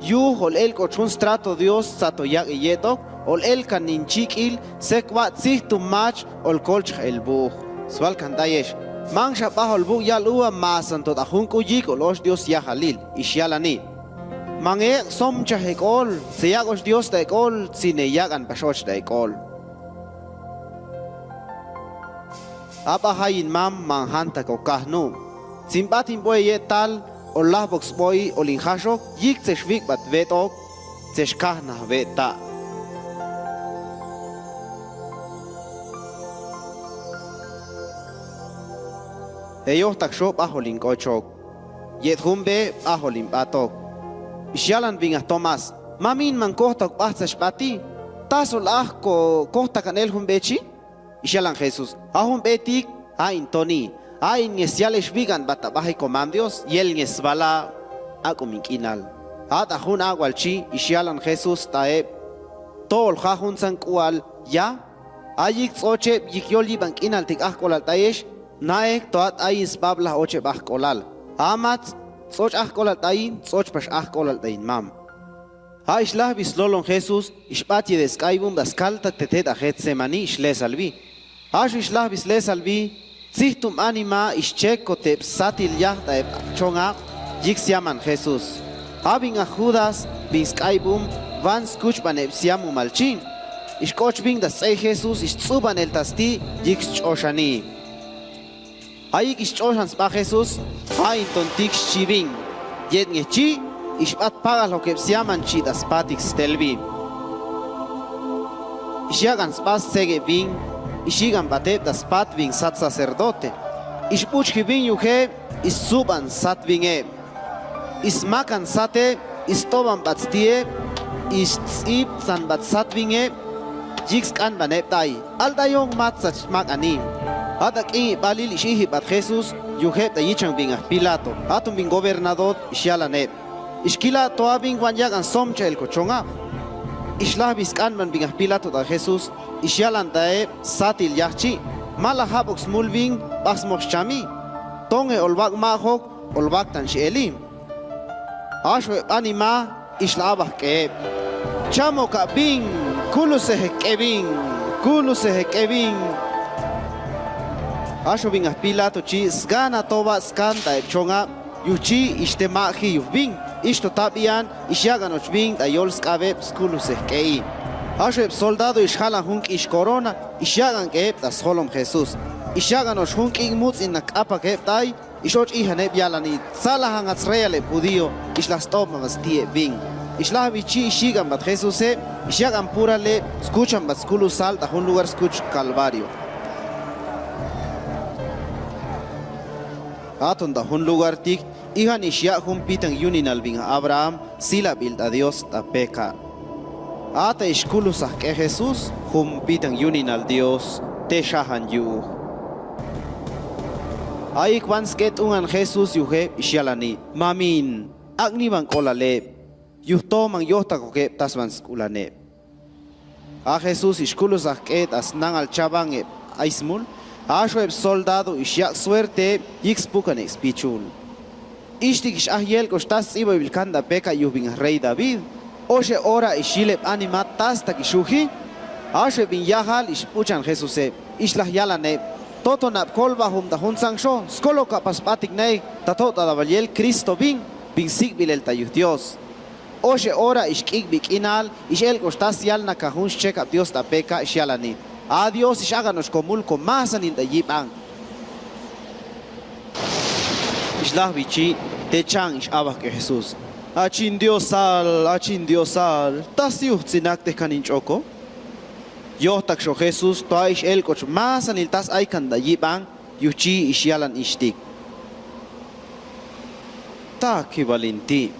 yuj ol'elk'ot jun strato Dios sato yak eyetok, ol'elkan ninchik'il, sekba tsijtu mach olkolchaj elbuj. Sbalkan t'ayex: Manxapaj olbuk yal uva masanto ta jun k'u yik ol'ox Dios yajalil, ixyalani: Mangeyek somchaj ek'ol, tseyak'ox Dios ta ek'ol, tsineyaka'anpax och ta ek'ol. Aba jainmam manjantak okajnu. Tsimbatimboiye tal, olajbok sboi olinjaxok, yik tsexbikbat bet'ok, tsexkajnaj bet'a. Eyotakxo bajolin k'ochok. Yet jumbe bajolin ba'atok. Ixyalan bin aj Tomás: Maminma kojtak bajtsach bati, tasol aj ko-, kojtakan el jumbechi. Ixyalan Jesús: A jumbetik, ain toni, ain nge sialexbikan bata baja ikomam Dios, yel nge sbala ak'umink'inal. A ta jun awalchi, ixyalan Jesús ta eb: To'ol ja juntsan k'ual ya, ayik ts'ocheb yik yol yibank'inaltik ajk'olal t'ayex, naek toat ain sbablaj ocheb ajk'olal. Amat ts'och ajk'olal t'ain, ts'ochpax ajk'olal t'ainmam. A ixhlajbi slolon Jesús, ixbat yede sk'aibum ta skaltak tete ta Getsemaní, ixlesalbi. Axu ixhlajbi slesalbi, tsijtum anima ixchekoteb satil yaj ta eb chongab, yik siaman Jesús. A bin aj Judas bin sk'aibum, ban skuchban eb siam umalchi. Ixk'och bin ta sts'ei Jesús, ixts'uban el tasti, yik sch'oxani. Ayik ixch'oxan sba Jesús, ain tontik xchi bin. Yet nge chi, ixbat pakalok eb siaman chi ta spatik stelbi. Ixyakan sba stsek eb bin, ixyikanbat eb ta spat bin sat sacerdote. Ixbuchki bin yujeb, ixsuban sat bin eb. Ismakan sat eb, ist'obanbat sti eb, ixts'ipsanbat sat bin eb, yik sk'anban eb t'ay. Aldayon matsach mak'ani. A ta k'in ibalil ix'ijibat Jesús yujeb ta yichan bin aj Pilato, aton bin gobernador, ixyalan eb: Ixkila toa bin wan yakan somchajel kochongab. Ixhlajbi sk'anban bin aj Pilato ta Jesús, ixyalan ta eb satil yaj chi. Malajabok smul bin, basmok xchami. Tonge olbak majok, olbaktanxi eli. Axu eb anima, ixlabajk eb: Chamoka bin, kulusejek k'e bin, kulusejek k'e bin. Axu bin aj Pilato chi sgana toba skan ta eb chongab, yuchi ixte maji yub bin, ixto tabian, ixyakanoch bin ta yol sk'ab eb skulusejek k'ei. Axu eb soldado ixjalan jun k'ix corona, ixyakank'e eb ta sjolom Jesús. Ixyakanoch jun k'ik muts'in nak'apak eb t'ay, ix'och ijan eb yalani: Tsalajankat sreyal eb judío, ixlast'obanbat sti eb bin. Ixhlajbi chi ixyikanbat Jesús eb, ixyakan pural eb, skuchanbat skulusal ta jun lugar skuch Calvario. Aton ta jun lugartik, Ijan ixyaq jun pitank yuninal bin Abraham silabitla Dios tapeka. Ata ixkulusakxi Jesús jun pitank yuninal Dios, texajan yu'u. Ayuk bansket'ungan Jesús yujeb ixyalani: —Mamin, ak nibank'olaleb. Yujtoman yojtakokeb tasbansk'ulaneb. A Jesús ixkulusakxi tasnangal chabangeb aismul, axoeb soldado ixyaq suerte yikspukane spichul. Ixhtik ix'aj yelk'ox ta sts'ibabil kanta peka yujbin rey David. Oxe ora ixyileb anima tastakixhuji. Axoeb bin yajal ixpuchan Jesuse, ixhlajyalaneb: —Totonab kolbajum ta jun sankxo, skolokabpa sp'atiknai, ta to'ota tabalyel Cristo bin, bin sikbilel ta yut Dios. Oxe ora ixk'ikbi k'inal ix'elk'ox ta syalnaka jun xchekab Dios tapeka ixyalani: A Dios ix'akanox komulko masanil ta yib'ank. Ixhlajbichi techan ix'abakxi Jesús: —Achin Diosal, achin Diosal, ¿ta siujts'inaktek ka ninch'oko? Yojtakxo Jesús toa ix'elk'ox masanil ta saikan ta yib'ank, yuchi ixyalan ixhtik: —¡Taki balinti!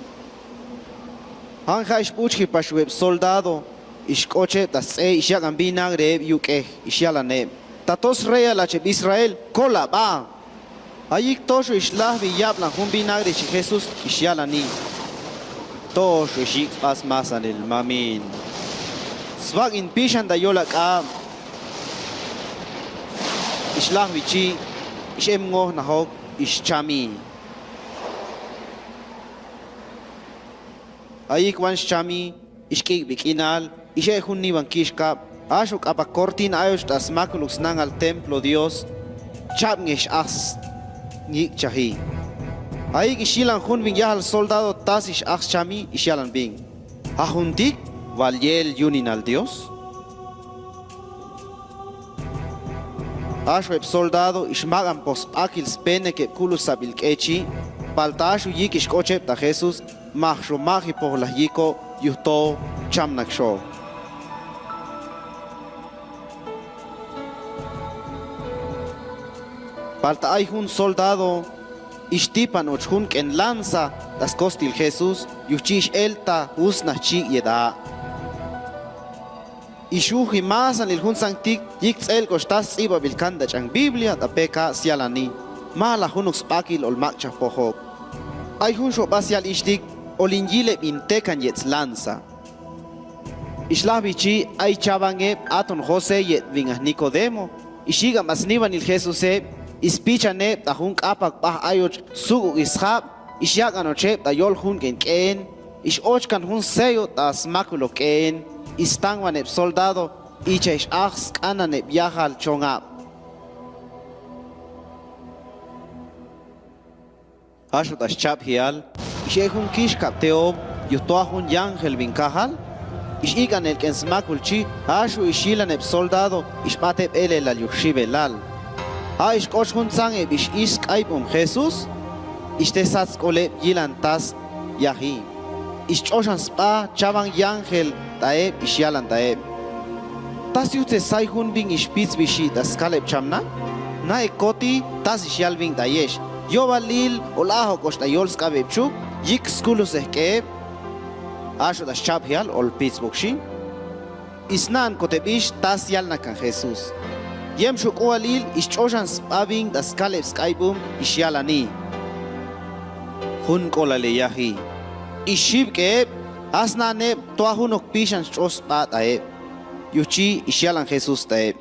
Janja ixpuchjipax web soldado, ixk'ocheb ta sts'e ixyakan vinagre eb yuk'ej, ixyalaneb: —¡Ta tosreyal acheb Israel, kolaba! Ayuk toxo ixhlajbi yablan jun vinagre chi Jesús, ixyalani: —Toxo ixyik spas masanil, mamin. Sbak'in pixhan ta yolak'a. Ixhlajbichi, ix'emngojnajok, ixchami. Ayuk wan xchami, ixk'ikbi k'inal, ix'e jun nibankixhkab, axoka kapa cortina ayoch ta smakuluk snangal templo Dios, chapngexh axs, nyikchaji. Ayuk ixyilan jun bin yajal soldado tasix axchami, ixyalan bin: —¿Ajuntik balyel yuninal Dios? Axoeb soldado ixmaka'ampo sp'akil spenekeb kulusabil k'echi, palta axu yikixh k'ocheb ta Jesús, maxxo maxipojlaj yiko yujto chamnakxo. Palta ay jun soldado ixtipanoch jun k'en lanza ta skostil Jesús, yuchi ix'elta usna chik yet a. Ixhuji masanil jun sanktik yikts'elk'ox ta sts'ibabil kanta ch'an Biblia tapeka syalani: —Mala junuk sp'akil olmakchapojok. Ay jun xopa syal ixhtik, olinyileb intekan yet slanza. Ixhlajbichi, aichabangeb aton José yet bin Nicodemo, ixyika'am snibanil Jesuse, ispichaneb ta jun k'apa kpaj ayoch sukuk isjab, ixyakanocheb ta yol jun k'en k'een, ix'ochkan jun sello ta smakuluk k'een, istangbaneb soldado, icha ix'axk'ananeb yajal chonab. Axu ta xchapjial, ix'e jun kixhkab teob yujtoa jun yángel bin kajal, ix'ik'anel k'en smakulhchi, axu ixyilaneb soldado ixpateb elelal yukxibelal. A ixk'ox jun tsangeb ix'ix skaipum Jesús, ixtesatsk'oleb yilan tas yaji. Ixch'oxan spa chabang yángel ta'eb, ixyalan ta'eb: —¿Ta siutsesai jun bin ixpitsbixi ta skaleb chamna? Naekoti tasixhial bin ta'yex, yobalil ol'ajok'ox ta yol skabebchuk, yikskulusekeb. Axu ta xchapjial olpitsbokxi. Isna'ankotebix ta syalnakan Jesús. Yemxhukualil ixch'oxan spa bin ta skaleb skaipum, ixyalani: —Jun k'olale yaji. Ixhibkeb, asna'aneb toa junok pixhan xch'o spa ta'eb. Yuchi ixyalan Jesús ta'eb: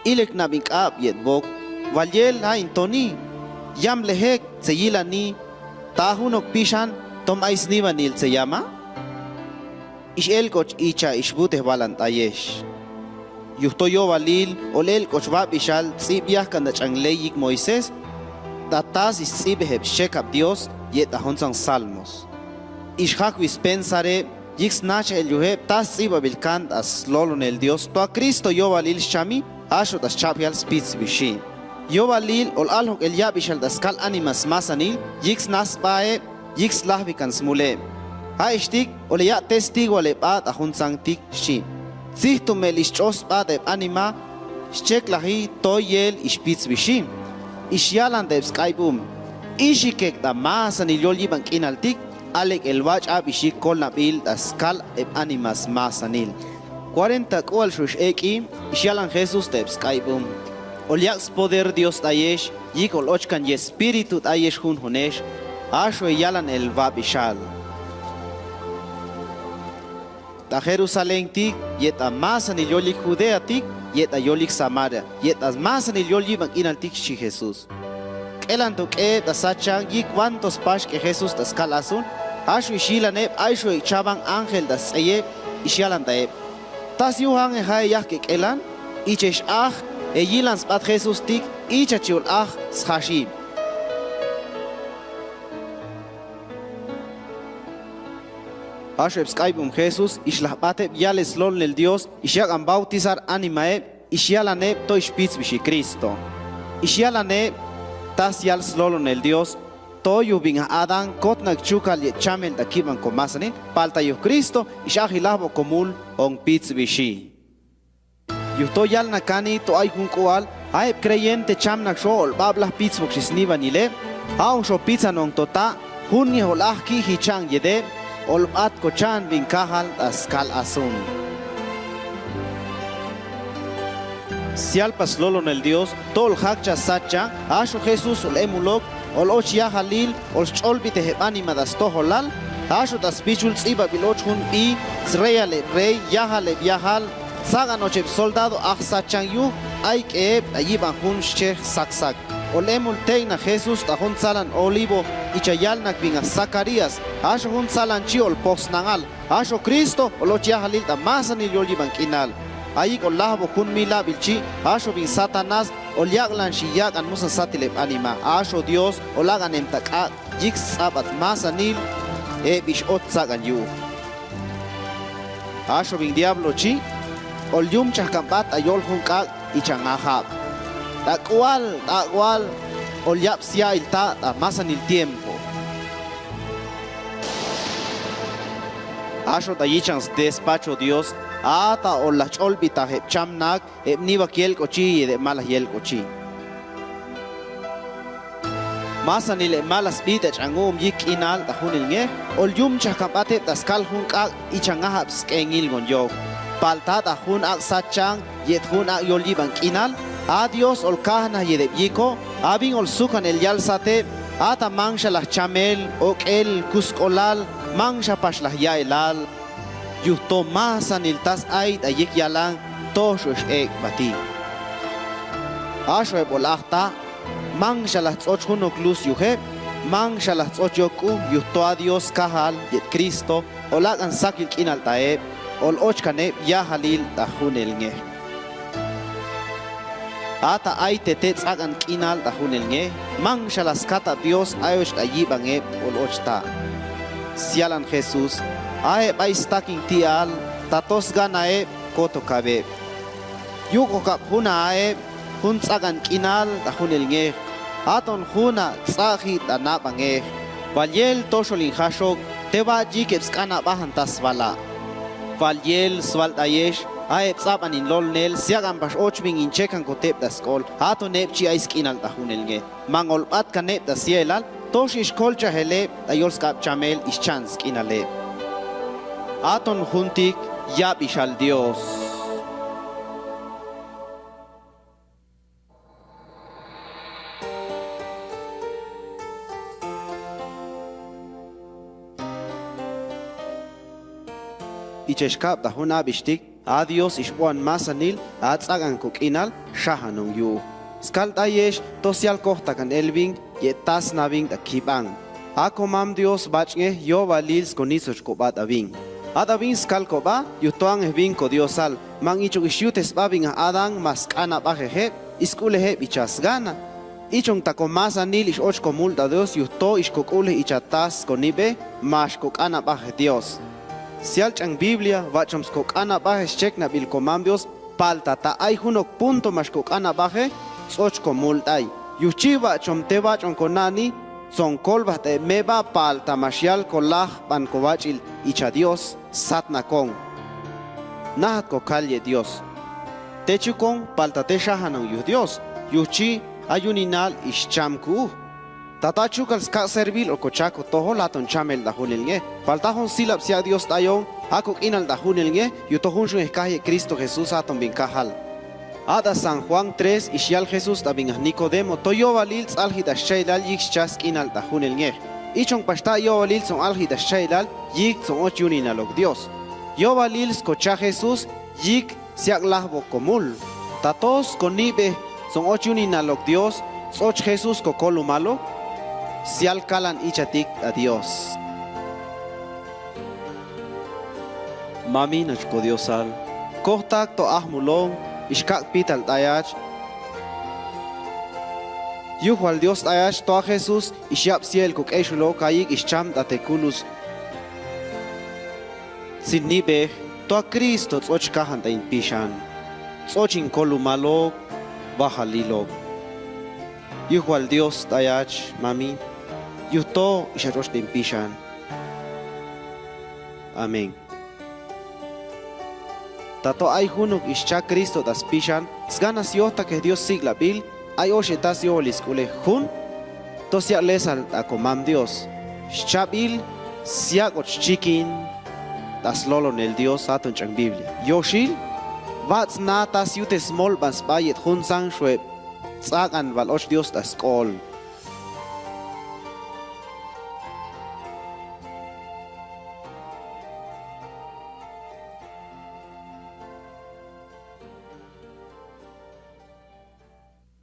—Ilekna bin k'ab yet bok, balyel a intoni, yamlejek tseyilani, ta junok pixhan tom aisnibanil tseyama. Ix'elk'och icha ixbutejbalan t'ayex. Yujto yobalil ol'elk'och babixhal ts'ib yajkan ta ch'an ley yik Moisés, ta tas ixts'ibejeb xchekab Dios yet ta juntsang Salmos. Ixjakwi spensareb yik snachajel yujeb ta sts'ibabil kanta slolonel Dios toa Cristo yobalil xchami, axu ta xchapjial spitsbixhi. Yobalil ol'alajok'el yabixhal ta skal anima smasanil yik snasbaeb, yik slajbikan smuleb. Ja'ixhtik oleya testigoaleb a ta juntsanktik xchi. Tsijtumel ixch'o spa ta'eb anima, xcheklaji toiyel ixpitsbixhi. Ixyalan ta'eb skaipum: Ixikek ta masanil yol yibank'inaltik, alek el bach'a abixhik kolnabil ta skal eb anima smasanil. Cuarenta k'ual xux ek'i, ixyalan Jesús ta eb skaibum. Olyaks poder Dios t'ayex, yik olochkan yespíritu t'ayex junjunex, axoe yalan el babixhal. Ta Jerusaléntik, yet ta masanil yol yik Judeatik, yet ta yol yik Samaria, yet ta masanil yol yibank'inaltik, xhi Jesús. K'elanto k'e eb ta sachank yik cuanto spaxk'e Jesús ta skal asun, axoe ixyilan eb, axoe chaban ángel ta sts'ey eb, ixyalan ta eb: ¿Ta siu angejae yak ek'elan? Ichex aj, eyilan sbat Jesustik, ichachi ol aj sjaxim. Axoe eb skaibum Jesús, ixlajbat eb yale slolonel Dios, ixyak'an bautizar anima eb, ixyalan eb to ixpitsbixhi Cristo. Ixyalan eb ta sial slolonel Dios, to yubingaj Adán kotnak chukal yet chamel ta kibanko masanil, palta yuk Cristo, ix'ajilajbo komul onkpitsbixhi. Yuk to yalnakani to ay jun k'ual, a eb creyente chamnak xho olbab la pitsbokxi snibanil eb, a onxho pitsanonto ta, jun niaj olaj ki jicha'an yet eb, olbat kocha'anbing kajal ta skal asun. Sial paslolonel Dios, to oljakcha sachank, axoe Jesús olemulok, oloch yajalil, olsch'olbitej eb anima ta stojolal, axoe ta spichul ts'ibabil och jun bi, sreyal eb rey, yajal eb yajal, tsak'an och eb soldado aj sachank yuj, aik'e eb ta yiban jun xchej saksak. Olemul tekna Jesús ta jun tsalan Olivo, icha yalnakbingaj Zacarías, axoe jun tsalan chi olposnangal, axoe Cristo, oloch yajalil ta masanil yol yibank'inal. Ayik olajabok jun mil abil chi, axobing Satanás, olyaklanxi yak'an musa satil eb anima, axoe Dios, olak'an emta k'ak', yik sts'abat masanil, eb ix'ot tsak'an yuj. Axobing diablo chi, olyumchajkambat ta yol jun k'ak' ichangajab. Ta k'ual, ta k'ual, olyabsia ilta ta masanil tiempo. Axoe ta yichan sdespacho Dios, a ta olach'olbitaj eb chamnak, eb nibak yelk'ochi yet eb malaj yelk'ochi. Masanil eb malaj sbita ch'angu'um yik k'inal ta jun elngej, olyumchajkambat eb ta skal jun k'ak' ichangajab sk'engilgon yok. Palta ta jun ak' sachank yet jun ak' yol yibank'inal, a Dios olkajnaj yet eb yiko, abing olsukan el yalsat eb, a ta manxalaj chamel, ok'el, kusk'olal, manxapaxlaj yaelal. Yut to masanil tas ait'a yik yalan toxox ekbati. Axoeb olakta, manxalaj tsoch junok luz yujeb, manxalaj tsoch yok k'u yut to a Dios kajal yet Cristo, olak'an sakil k'inal ta eb, olochkan eb yajalil ta jun elngej. A ta aitete tsak'an k'inal ta jun elngej, manxalaj skata Dios ayoch ta yiban eb oloch ta. Sialan Jesús, a eb aistakingti al, ta to sgana eb kotokaeb eb. Yuk'okab juna a eb jun tsak'an k'inal ta jun elngej, aton juna ts'aji ta napangej. Baliel toxolin jaxok, teba yikeb sk'anabajan ta sbala. Baliel sbalt'ayex, a eb ts'abanin lolnel siaka'mpax ochbing inchekanko teb ta sk'ol, aton eb chi aisk'inal ta jun elngej. Mangolbatkan eb ta sielal, toxi ixkolchajel eb ta yol sk'ab chamel ixchans k'inal eb. Aton juntik yabixhal Dios. Ichexkab ta jun abixhtik, a Dios ixboan masanil a ts'aka'anko k'inal xajanong yu'u. Skal t'ayex to sial kojtakan elbing yet tasnabing ta kibang. A komam Dios bach'ngej yobalil skonitsoch kobat'abing. At'abing skal koba yut to angejbing kodiosal, mang ichong ixyute sbabingaj Adán mas k'anabaje jeb, isk'ule jeb icha sgana. Ichong ta komasanil ix'och komult'a Dios yut to ixkok'ule icha tas konibe, max kok'anabaje Dios. Sial ch'an Biblia bach'om skok'anabaje scheknabil komam Dios, palta ta ay junok punto max kok'anabaje, tsoch komult'ay. Yut chi bach'om tebach'on konani, tsonkolbajt eb meba palta maxial kolajban kobach'il icha Dios, satnakon. Najat kokalye Dios. Techukon palta texajanong yut Dios, yut chi ayuninal ixcham ku'u. Ta ta achukal skak servil o kochako tojol aton chamel ta junelnge. Palta jon silap sia Dios t'ayon, ako k'inal ta junelnge, yu tojunxhimekajie Cristo Jesús aton binkajal. At'a San Juan tres, ixial Jesús ta binaj Nicodemo, to yobalil ts'alji ta xchailal yik xcha sk'inal ta junelnge. Ichong paxta yobalil tson'alji ta xchailal yik tson'och yu ninalok Dios. Yobalil skocha Jesús yik siak lajbok komul. Ta to skonibe tson'och yu ninalok Dios ts'och Jesús kokolu malok, sial kalan ichatik ta Dios. Mami nɨriak Diosal, kojtak to ajmulon ixkak pital t'ayach. Yujual Dios t'ayach toa Jesús ixyap cielo kuk'exulok ayik ixcham ta tekulus. Sinibek toa Cristo ts'och kajantai nipixhan, ts'och inkolu malok, bajalilok. Yujual Dios t'ayach mami, yuj to ixach'ochtai nipixhan. Amén. Ta to aijunuk ixcha Cristo ta spixhan, sgana siojtak Dios siklabil, aioxetas yobolis kule jun, to siak lesal ta komam Dios. Xchabil siak och chikin ta slolonel Dios aton ch'an Biblia. Yoxil, batsna ta siut smolban sba yet jun sanxoeb ts'akan bal och Dios ta skol.